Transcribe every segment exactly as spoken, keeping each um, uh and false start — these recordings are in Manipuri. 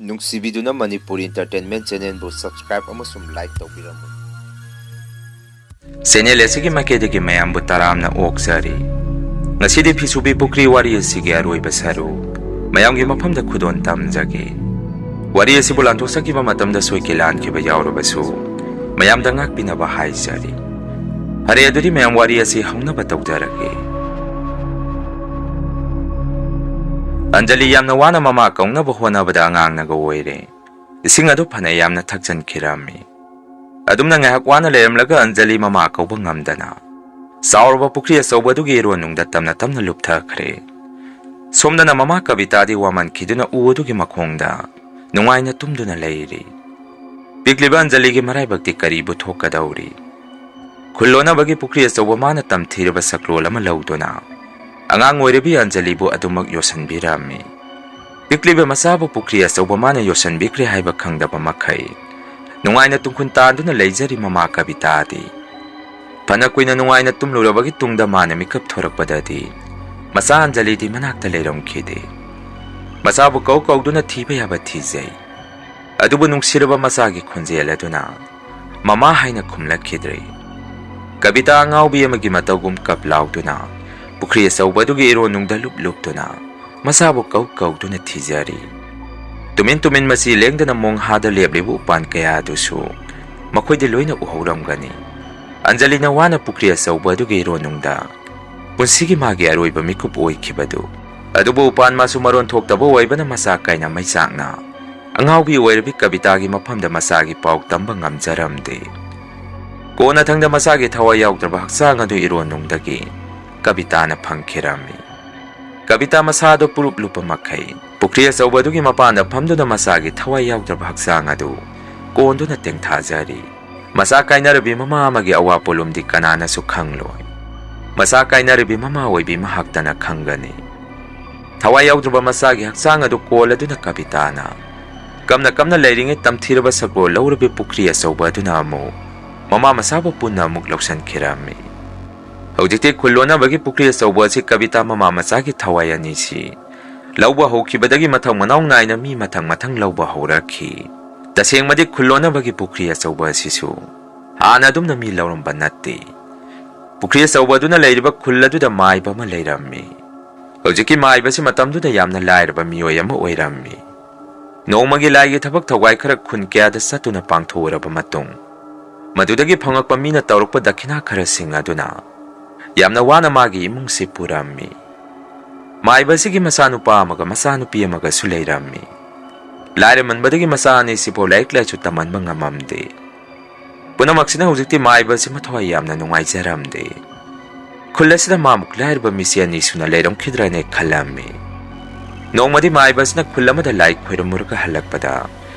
ꯅꯨꯡꯁꯤꯕꯤꯗꯨꯅ ꯃꯅꯤꯄꯨꯔꯤ Entertainment Channelꯕꯨ subscribe ꯑꯃꯁꯨꯡ like ꯇꯧꯕꯤꯔꯝꯃꯨ꯫ Channel ꯑꯁꯤꯒꯤ ꯃꯥꯏꯀꯩꯗꯒꯤ ꯃꯌꯥꯝꯕꯨ ꯇꯔꯥꯝꯅ ꯑꯣꯛꯆꯔꯤ꯫ ꯉꯁꯤꯗꯤ ꯐꯤꯁꯨꯕꯤ ꯄꯨꯈ꯭ꯔꯤ ꯋꯥꯔꯤ ꯑꯁꯤꯒꯤ ꯑꯔꯣꯏꯕ ꯁꯔꯨꯛ ꯃꯌꯥꯝꯒꯤ ꯃꯐꯝꯗ ꯈꯨꯗꯣꯜ ꯇꯝꯖꯒꯦ꯫ ꯋꯥꯔꯤ ꯑꯁꯤꯕꯨ ꯂꯥꯟꯊꯣꯛꯆꯈꯤꯕ ꯃꯇꯝꯗ ꯁꯣꯏꯈꯤ ꯂꯥꯟꯈꯤꯕ ꯌꯥꯎꯔꯕꯁꯨ ꯃꯌꯥꯝꯗ ꯉꯥꯛꯄꯤꯅꯕ ꯍꯥꯏꯖꯔꯤ꯫ ꯐꯔꯦ, ꯑꯗꯨꯗꯤ ꯃꯌꯥꯝ ꯋꯥꯔꯤ ꯑꯁꯤ ꯍꯧꯅꯕ ꯇꯧꯖꯔꯒꯦ꯫ ꯑꯟꯖꯂꯤ ꯌꯥꯝꯅ ꯋꯥꯅ ꯃꯃꯥ ꯀꯧꯅꯕ ꯍꯣꯠꯅꯕꯗ ꯑꯉꯥꯡꯅꯒ ꯑꯣꯏꯔꯦ꯫ ꯏꯁꯤꯡ ꯑꯗꯨ ꯐꯅ ꯌꯥꯝꯅ ꯊꯛꯆꯟꯈꯤꯔꯝꯃꯤ꯫ ꯑꯗꯨꯝꯅ ꯉꯥꯏꯍꯥꯛ ꯋꯥꯅ ꯂꯩꯔꯝꯂꯒ ꯑꯟꯖꯂꯤ ꯃꯃꯥ ꯀꯧꯕ ꯉꯝꯗꯅ ꯆꯥꯎꯔꯕ ꯄꯨꯈ꯭ꯔꯤ ꯑꯆꯧꯕ ꯑꯗꯨꯒꯤ ꯏꯔꯣꯟꯅꯨꯡꯗ ꯇꯞꯅ ꯇꯞꯅ ꯂꯨꯞꯊꯈ꯭ꯔꯦ꯫ ꯁꯣꯝꯗꯅ ꯃꯃꯥ ꯀꯕꯤꯇꯥꯗꯤ ꯋꯥꯃꯟꯈꯤꯗꯨꯅ ꯎ ꯑꯗꯨꯒꯤ ꯃꯈꯣꯡꯗ ꯅꯨꯡꯉꯥꯏꯅ ꯇꯨꯝꯗꯨꯅ ꯂꯩꯔꯤ꯫ ꯄꯤꯛꯂꯤꯕ ꯑꯟꯖꯂꯤꯒꯤ ꯃꯔꯥꯏꯕꯛꯇꯤ ꯀꯔꯤꯕꯨ ꯊꯣꯛꯀꯗꯧꯔꯤ? ꯈꯨꯜ ꯂꯣꯟꯅꯕꯒꯤ ꯄꯨꯈ꯭ꯔꯤ ꯑꯆꯧꯕ ꯃꯥꯅ ꯇꯝꯊꯤꯔꯕ ꯁꯛꯂꯣꯟ ꯑꯃ ꯂꯧꯗꯨꯅ ꯑꯉꯥꯡ ꯑꯣꯏꯔꯤꯕꯤ ꯑꯟꯖꯂꯤꯕꯨ ꯑꯗꯨꯃꯛ ꯌꯣꯁꯟꯕꯤꯔꯝꯃꯤ꯫ ꯄꯤꯛꯂꯤꯕ ꯃꯆꯥꯕꯨ ꯄꯨꯈ꯭ꯔꯤ ꯑꯆꯧꯕ ꯃꯥꯅ ꯌꯣꯁꯟꯕꯤꯈ꯭ꯔꯦ ꯍꯥꯏꯕ ꯈꯪꯗꯕ ꯃꯈꯩ ꯅꯨꯡꯉꯥꯏꯅ ꯇꯨꯡꯈꯨꯟ ꯇꯥꯟꯗꯨꯅ ꯂꯩꯖꯔꯤ ꯃꯃꯥ ꯀꯕꯤꯇꯥꯗꯤ꯫ ꯐꯅ ꯀꯨꯏꯅ ꯅꯨꯡꯉꯥꯏꯅ ꯇꯨꯝꯂꯨꯔꯕꯒꯤ ꯇꯨꯡꯗ ꯃꯥꯅ ꯃꯤꯀꯞ ꯊꯣꯔꯛꯄꯗꯗꯤ ꯃꯆꯥ ꯑꯟꯖꯂꯤꯗꯤ ꯃꯅꯥꯛꯇ ꯂꯩꯔꯝꯈꯤꯗꯦ꯫ ꯃꯆꯥꯕꯨ ꯀꯧ ꯀꯧꯗꯨꯅ ꯊꯤꯕ ꯌꯥꯕ ꯊꯤꯖꯩ꯫ ꯑꯗꯨꯕꯨ ꯅꯨꯡꯁꯤꯔꯕ ꯃꯆꯥꯒꯤ ꯈꯣꯟꯖꯦꯜ ꯑꯗꯨꯅ "ꯃꯃꯥ" ꯍꯥꯏꯅ ꯈꯨꯝꯂꯛꯈꯤꯗ꯭ꯔꯦ꯫ ꯀꯕꯤꯇꯥ ꯑꯉꯥꯎꯕꯤ ꯑꯃꯒꯤ ꯃꯇꯧꯒꯨꯝ ꯀꯞ ꯂꯥꯎꯗꯨꯅ ꯄꯨꯈ꯭ꯔꯤ ꯑꯆꯧꯕ ꯑꯗꯨꯒꯤ ꯏꯔꯣꯟꯅꯨꯡꯗ ꯂꯨꯞ ꯂꯨꯞꯇꯨꯅ ꯃꯆꯥꯕꯨ ꯀꯧ ꯀꯧꯗꯨꯅ ꯊꯤꯖꯔꯤ꯫ ꯇꯨꯃꯤꯟ ꯇꯨꯃꯤꯟ ꯃꯆꯤ ꯂꯦꯡꯗꯅ ꯃꯣꯡꯍꯥꯗ ꯂꯦꯞꯂꯤꯕ ꯎꯄꯥꯟ ꯀꯌꯥ ꯑꯗꯨꯁꯨ ꯃꯈꯣꯏꯗꯤ ꯂꯣꯏꯅ ꯎꯍꯧꯔꯝꯒꯅꯤ꯫ ꯑꯟꯖꯂꯤꯅ ꯋꯥꯅ ꯄꯨꯈ꯭ꯔꯤ ꯑꯆꯧꯕ ꯑꯗꯨꯒꯤ ꯏꯔꯣꯟꯅꯨꯡꯗ ꯄꯨꯟꯁꯤꯒꯤ ꯃꯥꯒꯤ ꯑꯔꯣꯏꯕ ꯃꯤꯀꯨꯞ ꯑꯣꯏꯈꯤꯕꯗꯨ꯫ ꯑꯗꯨꯕꯨ ꯎꯄꯥꯟ ꯃꯥꯁꯨ ꯃꯔꯣꯟ ꯊꯣꯛꯇꯕ ꯑꯣꯏꯕꯅ ꯃꯆꯥ ꯀꯥꯏꯅ ꯃꯩꯆꯥꯛꯅ ꯑꯉꯥꯎꯕꯤ ꯑꯣꯏꯔꯕꯤ ꯀꯕꯤꯇꯥꯒꯤ ꯃꯐꯝꯗ ꯃꯆꯥꯒꯤ ꯄꯥꯎ ꯇꯝꯕ ꯉꯝꯖꯔꯝꯗꯦ꯫ ꯀꯣꯟꯅꯊꯪꯗ ꯃꯆꯥꯒꯤ ꯊꯋꯥꯏ ꯌꯥꯎꯗ꯭ꯔꯕ ꯍꯛꯆꯥꯡ ꯑꯗꯨ ꯏꯔꯣꯟꯅꯨꯡꯗꯒꯤ ꯀꯕꯤꯇꯥꯅ ꯐꯪꯈꯤꯔꯝꯃꯤ꯫ ꯀꯕꯤꯇꯥ ꯃꯁꯥꯗꯨ ꯄꯨꯔꯨꯞ ꯂꯨꯞꯄ ꯃꯈꯩ ꯄꯨꯈ꯭ꯔꯤ ꯑꯆꯧꯕ ꯑꯗꯨꯒꯤ ꯃꯄꯥꯟꯗ ꯐꯝꯗꯨꯅ ꯃꯆꯥꯒꯤ ꯊꯋꯥꯏ ꯌꯥꯎꯗ꯭ꯔꯕ ꯍꯛꯆꯥꯡ ꯑꯗꯨ ꯀꯣꯟꯗꯨꯅ ꯇꯦꯡꯊꯥꯖꯔꯤ꯫ ꯃꯆꯥ ꯀꯥꯏꯅꯔꯕꯤ ꯃꯃꯥ ꯑꯃꯒꯤ ꯑꯋꯥ ꯄꯣꯠꯂꯨꯝꯗꯤ ꯀꯅꯥꯅꯁꯨ ꯈꯪꯂꯣꯏ꯫ ꯃꯆꯥ ꯀꯥꯏꯅꯔꯕꯤ ꯃꯃꯥ ꯑꯣꯏꯕꯤ ꯃꯍꯥꯛꯇꯅ ꯈꯪꯒꯅꯤ꯫ ꯊꯋꯥꯏ ꯌꯥꯎꯗ꯭ꯔꯕ ꯃꯆꯥꯒꯤ ꯍꯛꯆꯥꯡ ꯑꯗꯨ ꯀꯣꯜꯂꯗꯨꯅ ꯀꯕꯤꯇꯥꯅ ꯀꯝꯅ ꯀꯝꯅ ꯂꯩꯔꯤꯉꯩ ꯇꯝꯊꯤꯔꯕ ꯁꯛꯂꯣꯟ ꯂꯧꯔꯕꯤ ꯄꯨꯈ꯭ꯔꯤ ꯑꯆꯧꯕ ꯑꯗꯨꯅ ꯑꯃꯨꯛ ꯃꯃꯥ ꯃꯆꯥꯕꯨ ꯄꯨꯟꯅ ꯑꯃꯨꯛ ꯂꯧꯁꯤꯟꯈꯤꯔꯝꯃꯤ꯫ ꯍꯧꯖꯤꯛꯇꯤ ꯈꯨꯜ ꯂꯣꯟꯅꯕꯒꯤ ꯄꯨꯈ꯭ꯔꯤ ꯑꯆꯧꯕ ꯑꯁꯤ ꯀꯕꯤꯇꯥ ꯃꯃꯥ ꯃꯆꯥꯒꯤ ꯊꯋꯥꯏ ꯑꯅꯤꯁꯤ ꯂꯧꯕ ꯍꯧꯈꯤꯕꯗꯒꯤ ꯃꯊꯪ ꯃꯅꯥꯎ ꯅꯥꯏꯅ ꯃꯤ ꯃꯊꯪ ꯃꯊꯪ ꯂꯧꯕ ꯍꯧꯔꯛꯈꯤ꯫ ꯇꯁꯦꯡꯕꯗꯤ ꯈꯨꯜꯂꯣꯟꯅꯕꯒꯤ ꯄꯨꯈ꯭ꯔꯤ ꯑꯆꯧꯕ ꯑꯁꯤꯁꯨ ꯍꯥꯟꯅ ꯑꯗꯨꯝꯅ ꯃꯤ ꯂꯧꯔꯝꯕ ꯅꯠꯇꯦ꯫ ꯄꯨꯈ꯭ꯔꯤ ꯑꯆꯧꯕ ꯑꯗꯨꯅ ꯂꯩꯔꯤꯕ ꯈꯨꯜ ꯑꯗꯨꯗ ꯃꯥꯏꯕ ꯑꯃ ꯂꯩꯔꯝꯃꯤ꯫ ꯍꯧꯖꯤꯛꯀꯤ ꯃꯥꯏꯕꯁꯤ ꯃꯇꯝꯗꯨꯗ ꯌꯥꯝꯅ ꯂꯥꯏꯔꯕ ꯃꯤꯑꯣꯏ ꯑꯃ ꯑꯣꯏꯔꯝꯃꯤ꯫ ꯅꯣꯡꯃꯒꯤ ꯂꯥꯏꯒꯤ ꯊꯕꯛ ꯊꯧꯒꯥꯏ ꯈꯔ ꯈꯨꯟ ꯀꯌꯥꯗ ꯆꯠꯇꯨꯅ ꯄꯥꯡꯊꯣꯛꯎꯔꯕ ꯃꯇꯨꯡ, ꯃꯗꯨꯗꯒꯤ ꯐꯪꯂꯛꯄ ꯃꯤꯅ ꯇꯧꯔꯛꯄ ꯗꯈꯤꯅꯥ ꯈꯔꯁꯤꯡ ꯑꯗꯨꯅ ꯌꯥꯝꯅ ꯋꯥꯅ ꯃꯥꯒꯤ ꯏꯃꯨꯡꯁꯤ ꯄꯨꯔꯝꯃꯤ꯫ ꯃꯥꯏꯕ ꯑꯁꯤꯒꯤ ꯃꯆꯥꯅꯨꯄꯥ ꯑꯃꯒ ꯃꯆꯥꯅꯨꯄꯤ ꯑꯃꯒꯁꯨ ꯂꯩꯔꯝꯃꯤ꯫ ꯂꯥꯏꯔꯃꯟꯕꯗꯒꯤ ꯃꯆꯥ ꯑꯅꯤꯁꯤꯐꯥꯎ ꯂꯥꯏꯔꯤꯛ ꯂꯥꯏꯁꯨ ꯇꯝꯍꯟꯕ ꯉꯝꯃꯝꯗꯦ꯫ ꯄꯨꯝꯅꯃꯛꯁꯤꯅ ꯍꯧꯖꯤꯛꯇꯤ ꯃꯥꯏꯕꯁꯤ ꯃꯊ꯭ꯋꯥꯏ ꯌꯥꯝꯅ ꯅꯨꯡꯉꯥꯏꯖꯔꯝꯗꯦ꯫ ꯈꯨꯜ ꯑꯁꯤꯗ ꯃꯥꯃꯨꯛ ꯂꯥꯏꯔꯕ ꯃꯤꯁꯤ ꯑꯅꯤ ꯁꯨꯅ ꯂꯩꯔꯝꯈꯤꯗ꯭ꯔꯅꯦ ꯈꯜꯂꯝꯃꯤ꯫ ꯅꯣꯡꯃꯗꯤ ꯃꯥꯏꯕꯁꯤꯅ ꯈꯨꯜ ꯑꯃꯗ ꯂꯥꯏ ꯈꯣꯏꯔꯝꯃꯨꯔꯒ ꯍꯜꯂꯛꯄꯗ,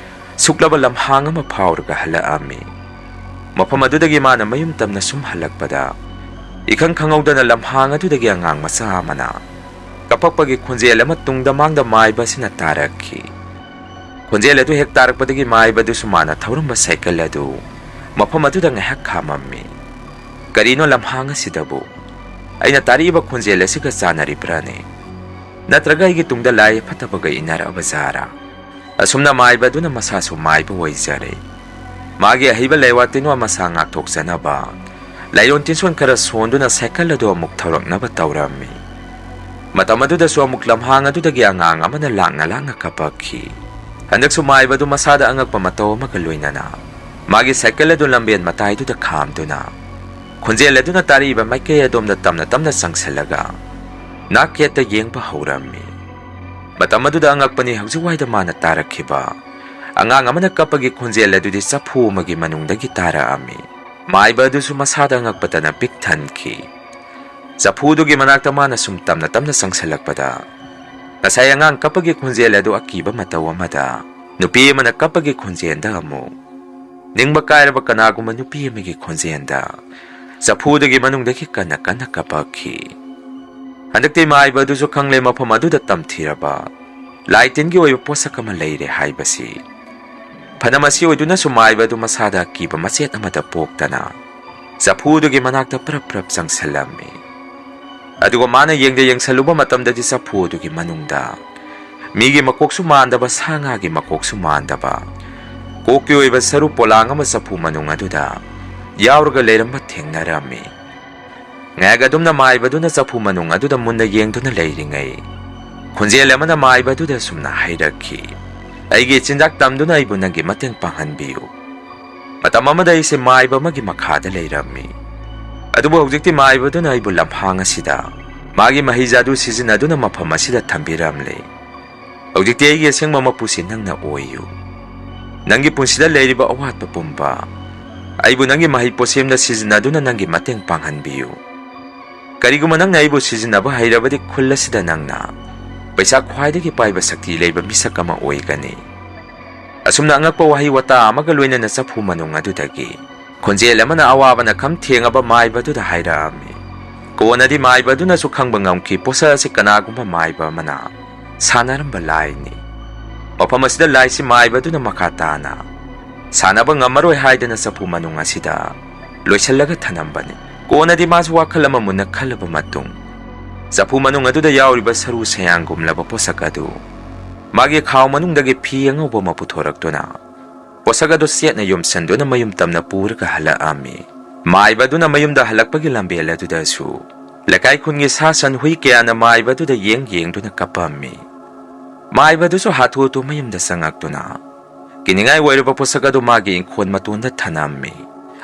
ꯁꯨꯛꯂꯕ ꯂꯝꯍꯥꯡ ꯑꯃ ꯐꯥꯎꯔꯒ ꯍꯜꯂꯛꯑꯝꯃꯤ꯫ ꯃꯐꯝ ꯑꯗꯨꯗꯒꯤ ꯃꯥꯅ ꯃꯌꯨꯝ ꯇꯝꯅ ꯁꯨꯝ ꯍꯜꯂꯛꯄꯗ, ꯏꯈꯪ ꯈꯪꯍꯧꯗꯅ ꯂꯝꯍꯥꯡ ꯑꯗꯨꯗꯒꯤ ꯑꯉꯥꯡ ꯃꯆꯥ ꯑꯃꯅ ꯀꯞꯄꯛꯄꯒꯤ ꯈꯣꯟꯖꯦꯜ ꯑꯃ ꯇꯨꯡꯗ ꯃꯥꯡꯗ ꯃꯥꯏꯕ ꯑꯁꯤꯅ ꯇꯥꯔꯛꯈꯤ꯫ ꯈꯣꯟꯖꯦꯜ ꯑꯗꯨ ꯍꯦꯛ ꯇꯥꯔꯛꯄꯗꯒꯤ ꯃꯥꯏꯕꯗꯨꯁꯨ ꯃꯥꯅ ꯊꯧꯔꯝꯕ ꯁꯥꯏꯀꯜ ꯑꯗꯨ ꯃꯐꯝ ꯑꯗꯨꯗ ꯉꯥꯏꯍꯥꯛ ꯈꯥꯝꯃꯝꯃꯤ꯫ "ꯀꯔꯤꯅꯣ ꯂꯝꯍꯥꯡ ꯑꯁꯤꯗꯕꯨ? ꯑꯩꯅ ꯇꯥꯔꯛꯏꯕ ꯈꯣꯟꯖꯦꯜ ꯑꯁꯤꯒ ꯆꯥꯟꯅꯔꯤꯕ꯭ꯔꯥꯅꯦ? ꯅꯠꯇ꯭ꯔꯒ ꯑꯩꯒꯤ ꯇꯨꯡꯗ ꯂꯥꯏ ꯐꯠꯇꯕꯒ ꯏꯟꯅꯔꯛꯑꯕ ꯖꯥꯔꯥ?" ꯑꯁꯨꯝꯅ ꯃꯥꯏꯕ ꯑꯗꯨꯅ ꯃꯁꯥꯁꯨ ꯃꯥꯏꯕ ꯑꯣꯏꯖꯔꯦ꯫ ꯃꯥꯒꯤ ꯑꯍꯩꯕ ꯂꯩꯋꯥ ꯇꯤꯟꯋꯥ ꯃꯁꯥ ꯉꯥꯛꯊꯣꯛꯆꯅꯕ ꯂꯥꯏꯔꯣꯟ ꯇꯤꯟꯁꯣꯟ ꯈꯔ ꯁꯣꯟꯗꯨꯅ ꯁꯥꯏꯀꯜ ꯑꯗꯨ ꯑꯃꯨꯛ ꯊꯧꯔꯛꯅꯕ ꯇꯧꯔꯝꯃꯤ꯫ ꯃꯇꯝ ꯑꯗꯨꯗꯁꯨ ꯑꯃꯨꯛ ꯂꯝꯍꯥꯡ ꯑꯗꯨꯗꯒꯤ ꯑꯉꯥꯡ ꯑꯃꯅ ꯂꯥꯡꯅ ꯂꯥꯡꯅ ꯀꯞꯄꯛꯈꯤ꯫ ꯍꯟꯗꯛꯁꯨ ꯃꯥꯏꯕ ꯑꯗꯨ ꯃꯁꯥꯗ ꯑꯉꯛꯄ ꯃꯇꯧ ꯑꯃꯒ ꯂꯣꯏꯅꯅ ꯃꯥꯒꯤ ꯁꯥꯏꯀꯜ ꯑꯗꯨ ꯂꯝꯕꯦꯟ ꯃꯇꯥꯏꯗꯨꯗ ꯈꯥꯝꯗꯨꯅ, ꯈꯣꯟꯖꯦꯜ ꯑꯗꯨꯅ ꯇꯥꯔꯛꯏꯕ ꯃꯥꯏꯀꯩ ꯑꯗꯣꯝꯗ ꯇꯞꯅ ꯇꯞꯅ ꯆꯪꯁꯤꯜꯂꯒ ꯅꯥꯛ ꯌꯦꯠꯇ ꯌꯦꯡꯕ ꯍꯧꯔꯝꯃꯤ꯫ ꯃꯇꯝ ꯑꯗꯨꯗ ꯑꯉꯛꯄꯅꯤ, ꯍꯧꯖꯤꯛ ꯋꯥꯏꯗ ꯃꯥꯅ ꯇꯥꯔꯛꯈꯤꯕ ꯑꯉꯥꯡ ꯑꯃꯅ ꯀꯞꯄꯒꯤ ꯈꯣꯟꯖꯦꯜ ꯑꯗꯨꯗꯤ ꯆꯐꯨ ꯑꯃꯒꯤ ꯃꯅꯨꯡꯗꯒꯤ ꯇꯥꯔꯛꯑꯝꯃꯤ꯫ ꯃꯥꯏꯕ ꯑꯗꯨꯁꯨ ꯃꯁꯥꯗ ꯑꯉꯛꯄꯇꯅ ꯄꯤꯛ ꯊꯟꯈꯤ꯫ ꯆꯐꯨꯗꯨꯒꯤ ꯃꯅꯥꯛꯇ ꯃꯥꯅ ꯁꯨꯝ ꯇꯞꯅ ꯇꯞꯅ ꯆꯪꯁꯤꯜꯂꯛꯄꯗ, ꯉꯁꯥꯏ ꯑꯉꯥꯡ ꯀꯞꯄꯒꯤ ꯈꯣꯟꯖꯦꯜ ꯑꯗꯨ ꯑꯀꯤꯕ ꯃꯇꯧ ꯑꯃꯗ, ꯅꯨꯄꯤ ꯑꯃꯅ ꯀꯞꯄꯒꯤ ꯈꯣꯟꯖꯦꯜꯗ ꯑꯃꯨꯛ ꯅꯤꯡꯕ ꯀꯥꯏꯔꯕ ꯀꯅꯥꯒꯨꯝꯕ ꯅꯨꯄꯤ ꯑꯃꯒꯤ ꯈꯣꯟꯖꯦꯜꯗ ꯆꯐꯨꯗꯨꯒꯤ ꯃꯅꯨꯡꯗꯒꯤ ꯀꯟꯅ ꯀꯟꯅ ꯀꯞꯄꯛꯈꯤ꯫ ꯍꯟꯗꯛꯇꯤ ꯃꯥꯏꯕ ꯑꯗꯨꯁꯨ ꯈꯪꯂꯦ, ꯃꯐꯝ ꯑꯗꯨꯗ ꯇꯝꯊꯤꯔꯕ ꯂꯥꯏ ꯇꯤꯟꯒꯤ ꯑꯣꯏꯕ ꯄꯣꯠꯁꯛ ꯑꯃ ꯂꯩꯔꯦ ꯍꯥꯏꯕꯁꯤ꯫ ꯐꯅ ꯃꯁꯤ ꯑꯣꯏꯗꯨꯅꯁꯨ ꯃꯥꯏꯕ ꯑꯗꯨ ꯃꯁꯥꯗ ꯑꯀꯤꯕ ꯃꯆꯦꯠ ꯑꯃꯠꯇ ꯄꯣꯛꯇꯅ ꯆꯐꯨꯗꯨꯒꯤ ꯃꯅꯥꯛꯇ ꯄ꯭ꯔꯞ ꯄ꯭ꯔꯞ ꯆꯪꯁꯤꯜꯂꯝꯃꯤ꯫ ꯑꯗꯨꯒ ꯃꯥꯅ ꯌꯦꯡꯗ ꯌꯦꯡꯁꯜꯂꯨꯕ ꯃꯇꯝꯗꯗꯤ ꯆꯐꯨ ꯑꯗꯨꯒꯤ ꯃꯅꯨꯡꯗ ꯃꯤꯒꯤ ꯃꯀꯣꯛꯁꯨ ꯃꯥꯟꯗꯕ, ꯁꯥ ꯉꯥꯒꯤ ꯃꯀꯣꯛꯁꯨ ꯃꯥꯟꯗꯕ, ꯀꯣꯛꯀꯤ ꯑꯣꯏꯕ ꯁꯔꯨ ꯄꯣꯂꯥꯡ ꯑꯃ ꯆꯐꯨ ꯃꯅꯨꯡ ꯑꯗꯨꯗ ꯌꯥꯎꯔꯒ ꯂꯩꯔꯝꯕ ꯊꯦꯡꯅꯔꯝꯃꯤ꯫ ꯉꯥꯏꯍꯥꯛ ꯑꯗꯨꯝꯅ ꯃꯥꯏꯕꯗꯨꯅ ꯆꯐꯨ ꯃꯅꯨꯡ ꯑꯗꯨꯗ ꯃꯨꯟꯅ ꯌꯦꯡꯗꯨꯅ ꯂꯩꯔꯤꯉꯩ, ꯈꯣꯟꯖꯦꯜ ꯑꯃꯅ ꯃꯥꯏꯕꯗꯨꯗ ꯑꯁꯨꯝꯅ ꯍꯥꯏꯔꯛꯈꯤ, "ꯑꯩꯒꯤ ꯆꯤꯟꯖꯥꯛ ꯇꯝꯗꯨꯅ ꯑꯩꯕꯨ ꯅꯪꯒꯤ ꯃꯇꯦꯡ ꯄꯥꯡꯍꯟꯕꯤꯌꯨ꯫ ꯃꯇꯝ ꯑꯃꯗ ꯑꯩꯁꯦ ꯃꯥꯏꯕ ꯑꯃꯒꯤ ꯃꯈꯥꯗ ꯂꯩꯔꯝꯃꯤ꯫ ꯑꯗꯨꯕꯨ ꯍꯧꯖꯤꯛꯇꯤ ꯃꯥꯏꯕꯗꯨꯅ ꯑꯩꯕꯨ ꯂꯝꯍꯥꯡ ꯑꯁꯤꯗ ꯃꯥꯒꯤ ꯃꯍꯩ ꯖꯥꯗꯨ ꯁꯤꯖꯤꯟꯅꯗꯨꯅ ꯃꯐꯝ ꯑꯁꯤꯗ ꯊꯝꯕꯤꯔꯝꯂꯦ꯫ ꯍꯧꯖꯤꯛꯇꯤ ꯑꯩꯒꯤ ꯑꯁꯦꯡꯕ ꯃꯄꯨꯁꯤ ꯅꯪꯅ ꯑꯣꯏꯌꯨ꯫ ꯅꯪꯒꯤ ꯄꯨꯟꯁꯤꯗ ꯂꯩꯔꯤꯕ ꯑꯋꯥꯠꯄ ꯄꯨꯝꯕ ꯑꯩꯕꯨ ꯅꯪꯒꯤ ꯃꯍꯩ ꯄꯣꯠꯁꯦꯝꯗ ꯁꯤꯖꯤꯟꯅꯗꯨꯅ ꯅꯪꯒꯤ ꯃꯇꯦꯡ ꯄꯥꯡꯍꯟꯕꯤꯌꯨ꯫ ꯀꯔꯤꯒꯨꯝꯕ ꯅꯪꯅ ꯑꯩꯕꯨ ꯁꯤꯖꯤꯟꯅꯕ ꯍꯩꯔꯕꯗꯤ ꯈꯨꯜ ꯑꯁꯤꯗ ꯅꯪꯅ ꯄꯩꯁꯥ ꯈ꯭ꯋꯥꯏꯗꯒꯤ ꯄꯥꯏꯕ ꯁꯛꯇꯤ ꯂꯩꯕ ꯃꯤꯁꯛ ꯑꯃ ꯑꯣꯏꯒꯅꯤ"꯫ ꯑꯁꯨꯝꯅ ꯑꯉꯛꯄ ꯋꯥꯍꯩ ꯋꯥꯇꯥ ꯑꯃꯒ ꯂꯣꯏꯅꯅ ꯆꯐꯨ ꯃꯅꯨꯡ ꯑꯗꯨꯗꯒꯤ ꯈꯣꯟꯖꯦꯜ ꯑꯃꯅ ꯑꯋꯥꯕꯅ ꯈꯝ ꯊꯦꯡꯉꯕ ꯃꯥꯏꯕꯗꯨꯗ ꯍꯥꯏꯔꯛꯑꯝꯃꯤ꯫ ꯀꯣꯟꯅꯗꯤ ꯃꯥꯏꯕꯗꯨꯅꯁꯨ ꯈꯪꯕ ꯉꯝꯈꯤ, ꯄꯣꯠꯁꯛ ꯑꯁꯤ ꯀꯅꯥꯒꯨꯝꯕ ꯃꯥꯏꯕ ꯑꯃꯅ ꯁꯥꯟꯅꯔꯝꯕ ꯂꯥꯏꯅꯤ꯫ ꯃꯐꯝ ꯑꯁꯤꯗ ꯂꯥꯏꯁꯤ ꯃꯥꯏꯕꯗꯨꯅ ꯃꯈꯥ ꯇꯥꯅ ꯁꯥꯟꯅꯕ ꯉꯝꯃꯔꯣꯏ ꯍꯥꯏꯗꯅ ꯆꯐꯨ ꯃꯅꯨꯡ ꯑꯁꯤꯗ ꯂꯣꯏꯁꯤꯜꯂꯒ ꯊꯅꯝꯕꯅꯤ꯫ ꯀꯣꯟꯅꯗꯤ ꯃꯥꯁꯨ ꯋꯥꯈꯜ ꯑꯃ ꯃꯨꯟꯅ ꯈꯜꯂꯕ ꯃꯇꯨꯡ, ꯆꯐꯨ ꯃꯅꯨꯡ ꯑꯗꯨꯗ ꯌꯥꯎꯔꯤꯕ ꯁꯔꯨ ꯁꯌꯥꯡꯒꯨꯝꯂꯕ ꯄꯣꯠꯁꯛ ꯑꯗꯨ ꯃꯥꯒꯤ ꯈꯥꯎ ꯃꯅꯨꯡꯗꯒꯤ ꯐꯤ ꯑꯉꯧꯕ ꯑꯃ ꯄꯨꯊꯣꯔꯛꯇꯨꯅ ꯄꯣꯠꯁꯛ ꯑꯗꯨ ꯆꯦꯠꯅ ꯌꯣꯝꯁꯤꯟꯗꯨꯅ ꯃꯌꯨꯝ ꯇꯝꯅ ꯄꯨꯔꯒ ꯍꯜꯂꯛꯑꯝꯃꯤ꯫ ꯃꯥꯏꯕ ꯑꯗꯨꯅ ꯃꯌꯨꯝꯗ ꯍꯜꯂꯛꯄꯒꯤ ꯂꯝꯕꯦꯜ ꯑꯗꯨꯗꯁꯨ ꯂꯩꯀꯥꯏ ꯈꯨꯟꯒꯤ ꯁꯥ ꯁꯟ ꯍꯨꯏ ꯀꯌꯥꯅ ꯃꯥꯏꯕ ꯑꯗꯨꯗ ꯌꯦꯡ ꯌꯦꯡꯗꯨꯅ ꯀꯞꯄꯝꯃꯤ꯫ ꯃꯥꯏꯕ ꯑꯗꯨꯁꯨ ꯍꯥꯊꯨ ꯍꯥꯊꯨ ꯃꯌꯨꯝꯗ ꯆꯪꯉꯛꯇꯨꯅ ꯀꯤꯅꯤꯡꯉꯥꯏ ꯑꯣꯏꯔꯕ ꯄꯣꯠꯁꯛ ꯑꯗꯨ ꯃꯥꯒꯤ ꯏꯪꯈꯣꯜ ꯃꯇꯣꯟꯗ ꯊꯅꯝꯃꯤ꯫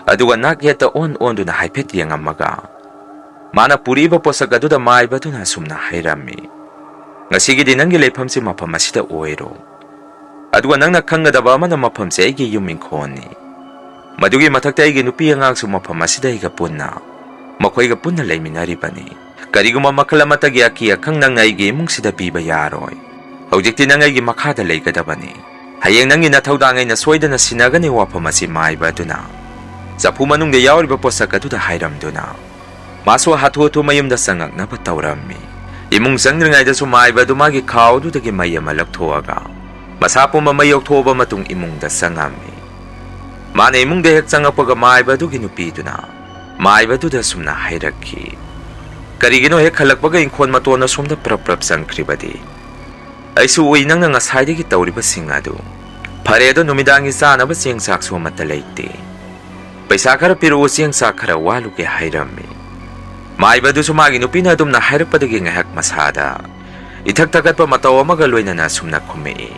ꯑꯗꯨꯒ ꯅꯥꯛ ꯌꯦꯠꯇ ꯑꯣꯟ ꯑꯣꯟꯗꯨꯅ ꯍꯥꯏꯐꯦꯠ ꯌꯦꯡꯉꯝꯃꯒ ꯃꯥꯅ ꯄꯨꯔꯛꯏꯕ ꯄꯣꯠꯁꯛ ꯑꯗꯨꯗ ꯃꯥꯏꯕ ꯑꯗꯨꯅ ꯑꯁꯨꯝꯅ ꯍꯥꯏꯔꯝꯃꯤ, "ꯉꯁꯤꯒꯤꯗꯤ ꯅꯪꯒꯤ ꯂꯩꯐꯝꯁꯤ ꯃꯐꯝ ꯑꯁꯤꯗ ꯑꯣꯏꯔꯣ꯫ ꯑꯗꯨꯒ ꯅꯪꯅ ꯈꯪꯒꯗꯕ ꯑꯃꯅ, ꯃꯐꯝꯁꯦ ꯑꯩꯒꯤ ꯌꯨꯝ ꯏꯪꯈꯣꯜꯅꯤ꯫ ꯃꯗꯨꯒꯤ ꯃꯊꯛꯇ ꯑꯩꯒꯤ ꯅꯨꯄꯤ ꯑꯉꯥꯡꯁꯨ ꯃꯐꯝ ꯑꯁꯤꯗ ꯑꯩꯒ ꯄꯨꯟꯅ, ꯃꯈꯣꯏꯒ ꯄꯨꯟꯅ ꯂꯩꯃꯤꯟꯅꯔꯤꯕꯅꯤ꯫ ꯀꯔꯤꯒꯨꯝꯕ ꯃꯈꯜ ꯑꯃꯠꯇꯒꯤ ꯑꯀꯤ ꯑꯈꯪ ꯅꯪꯅ ꯑꯩꯒꯤ ꯏꯃꯨꯡꯁꯤꯗ ꯄꯤꯕ ꯌꯥꯔꯣꯏ꯫ ꯍꯧꯖꯤꯛꯇꯤ ꯅꯪ ꯑꯩꯒꯤ ꯃꯈꯥꯗ ꯂꯩꯒꯗꯕꯅꯤ꯫ ꯍꯌꯦꯡ ꯅꯪꯒꯤ ꯅꯊꯧꯗꯥꯡ ꯑꯩꯅ ꯁꯣꯏꯗꯅ ꯁꯤꯟꯅꯒꯅꯤ" ꯋꯥꯐꯝ ꯑꯁꯤ ꯃꯥꯏꯕ ꯑꯗꯨꯅ ꯆꯐꯨ ꯃꯅꯨꯡꯗ ꯌꯥꯎꯔꯤꯕ ꯄꯣꯠꯁꯛ ꯑꯗꯨꯗ ꯍꯥꯏꯔꯝꯗꯨꯅ ꯃꯥꯁꯨ ꯍꯥꯊꯨ ꯍꯥꯊꯨ ꯃꯌꯨꯝꯗ ꯆꯪꯉꯛꯅꯕ ꯇꯧꯔꯝꯃꯤ꯫ ꯏꯃꯨꯡ ꯆꯪꯗ꯭ꯔꯤꯉꯩꯗꯁꯨ ꯃꯥꯏꯕ ꯑꯗꯨ ꯃꯥꯒꯤ ꯈꯥꯎ ꯑꯗꯨꯗꯒꯤ ꯃꯩ ꯑꯃ ꯂꯧꯊꯣꯛꯑꯒ ꯃꯁꯥ ꯄꯨꯝꯕ ꯃꯩ ꯌꯧꯊꯣꯛꯑꯕ ꯃꯇꯨꯡ ꯏꯃꯨꯡꯗ ꯆꯪꯉꯝꯃꯤ꯫ ꯃꯥꯅ ꯏꯃꯨꯡꯗ ꯍꯦꯛ ꯆꯪꯉꯛꯄꯒ ꯃꯥꯏꯕ ꯑꯗꯨꯒꯤ ꯅꯨꯄꯤꯗꯨꯅ ꯃꯥꯏꯕ ꯑꯗꯨꯗ ꯑꯁꯨꯝꯅ ꯍꯥꯏꯔꯛꯈꯤ, ꯀꯔꯤꯒꯤꯅꯣ ꯍꯦꯛ ꯍꯜꯂꯛꯄꯒ ꯏꯪꯈꯣꯜ ꯃꯇꯣꯟ ꯑꯁꯣꯝꯗ ꯄ꯭ꯔꯞ ꯄ꯭ꯔꯞ ꯆꯪꯈ꯭ꯔꯤꯕꯗꯤ? ꯑꯩꯁꯨ ꯎꯏ ꯅꯪꯅ ꯉꯁꯥꯏꯗꯒꯤ ꯇꯧꯔꯤꯕꯁꯤꯡ ꯑꯗꯨ꯫ ꯐꯔꯦ, ꯑꯗꯣ ꯅꯨꯃꯤꯗꯥꯡꯒꯤ ꯆꯥꯅꯕ ꯆꯦꯡ ꯆꯥꯛꯁꯨ ꯑꯃꯠꯇ ꯂꯩꯇꯦ꯫ ꯄꯩꯁꯥ ꯈꯔ ꯄꯤꯔꯛꯎ, ꯆꯦꯡ ꯆꯥꯛ ꯈꯔ ꯋꯥꯠꯂꯨꯒꯦ ꯍꯥꯏꯔꯝꯃꯤ꯫ ꯃꯥꯏꯕꯗꯨꯁꯨ ꯃꯥꯒꯤ ꯅꯨꯄꯤꯅ ꯑꯗꯨꯝꯅ ꯍꯥꯏꯔꯛꯄꯗꯒꯤ ꯉꯥꯏꯍꯥꯛ ꯃꯁꯥꯗ ꯏꯊꯛ ꯊꯛꯀꯠꯄ ꯃꯇꯧ ꯑꯃꯒ ꯂꯣꯏꯅꯅ ꯑꯁꯨꯝꯅ ꯈꯨꯝꯃꯛꯏ,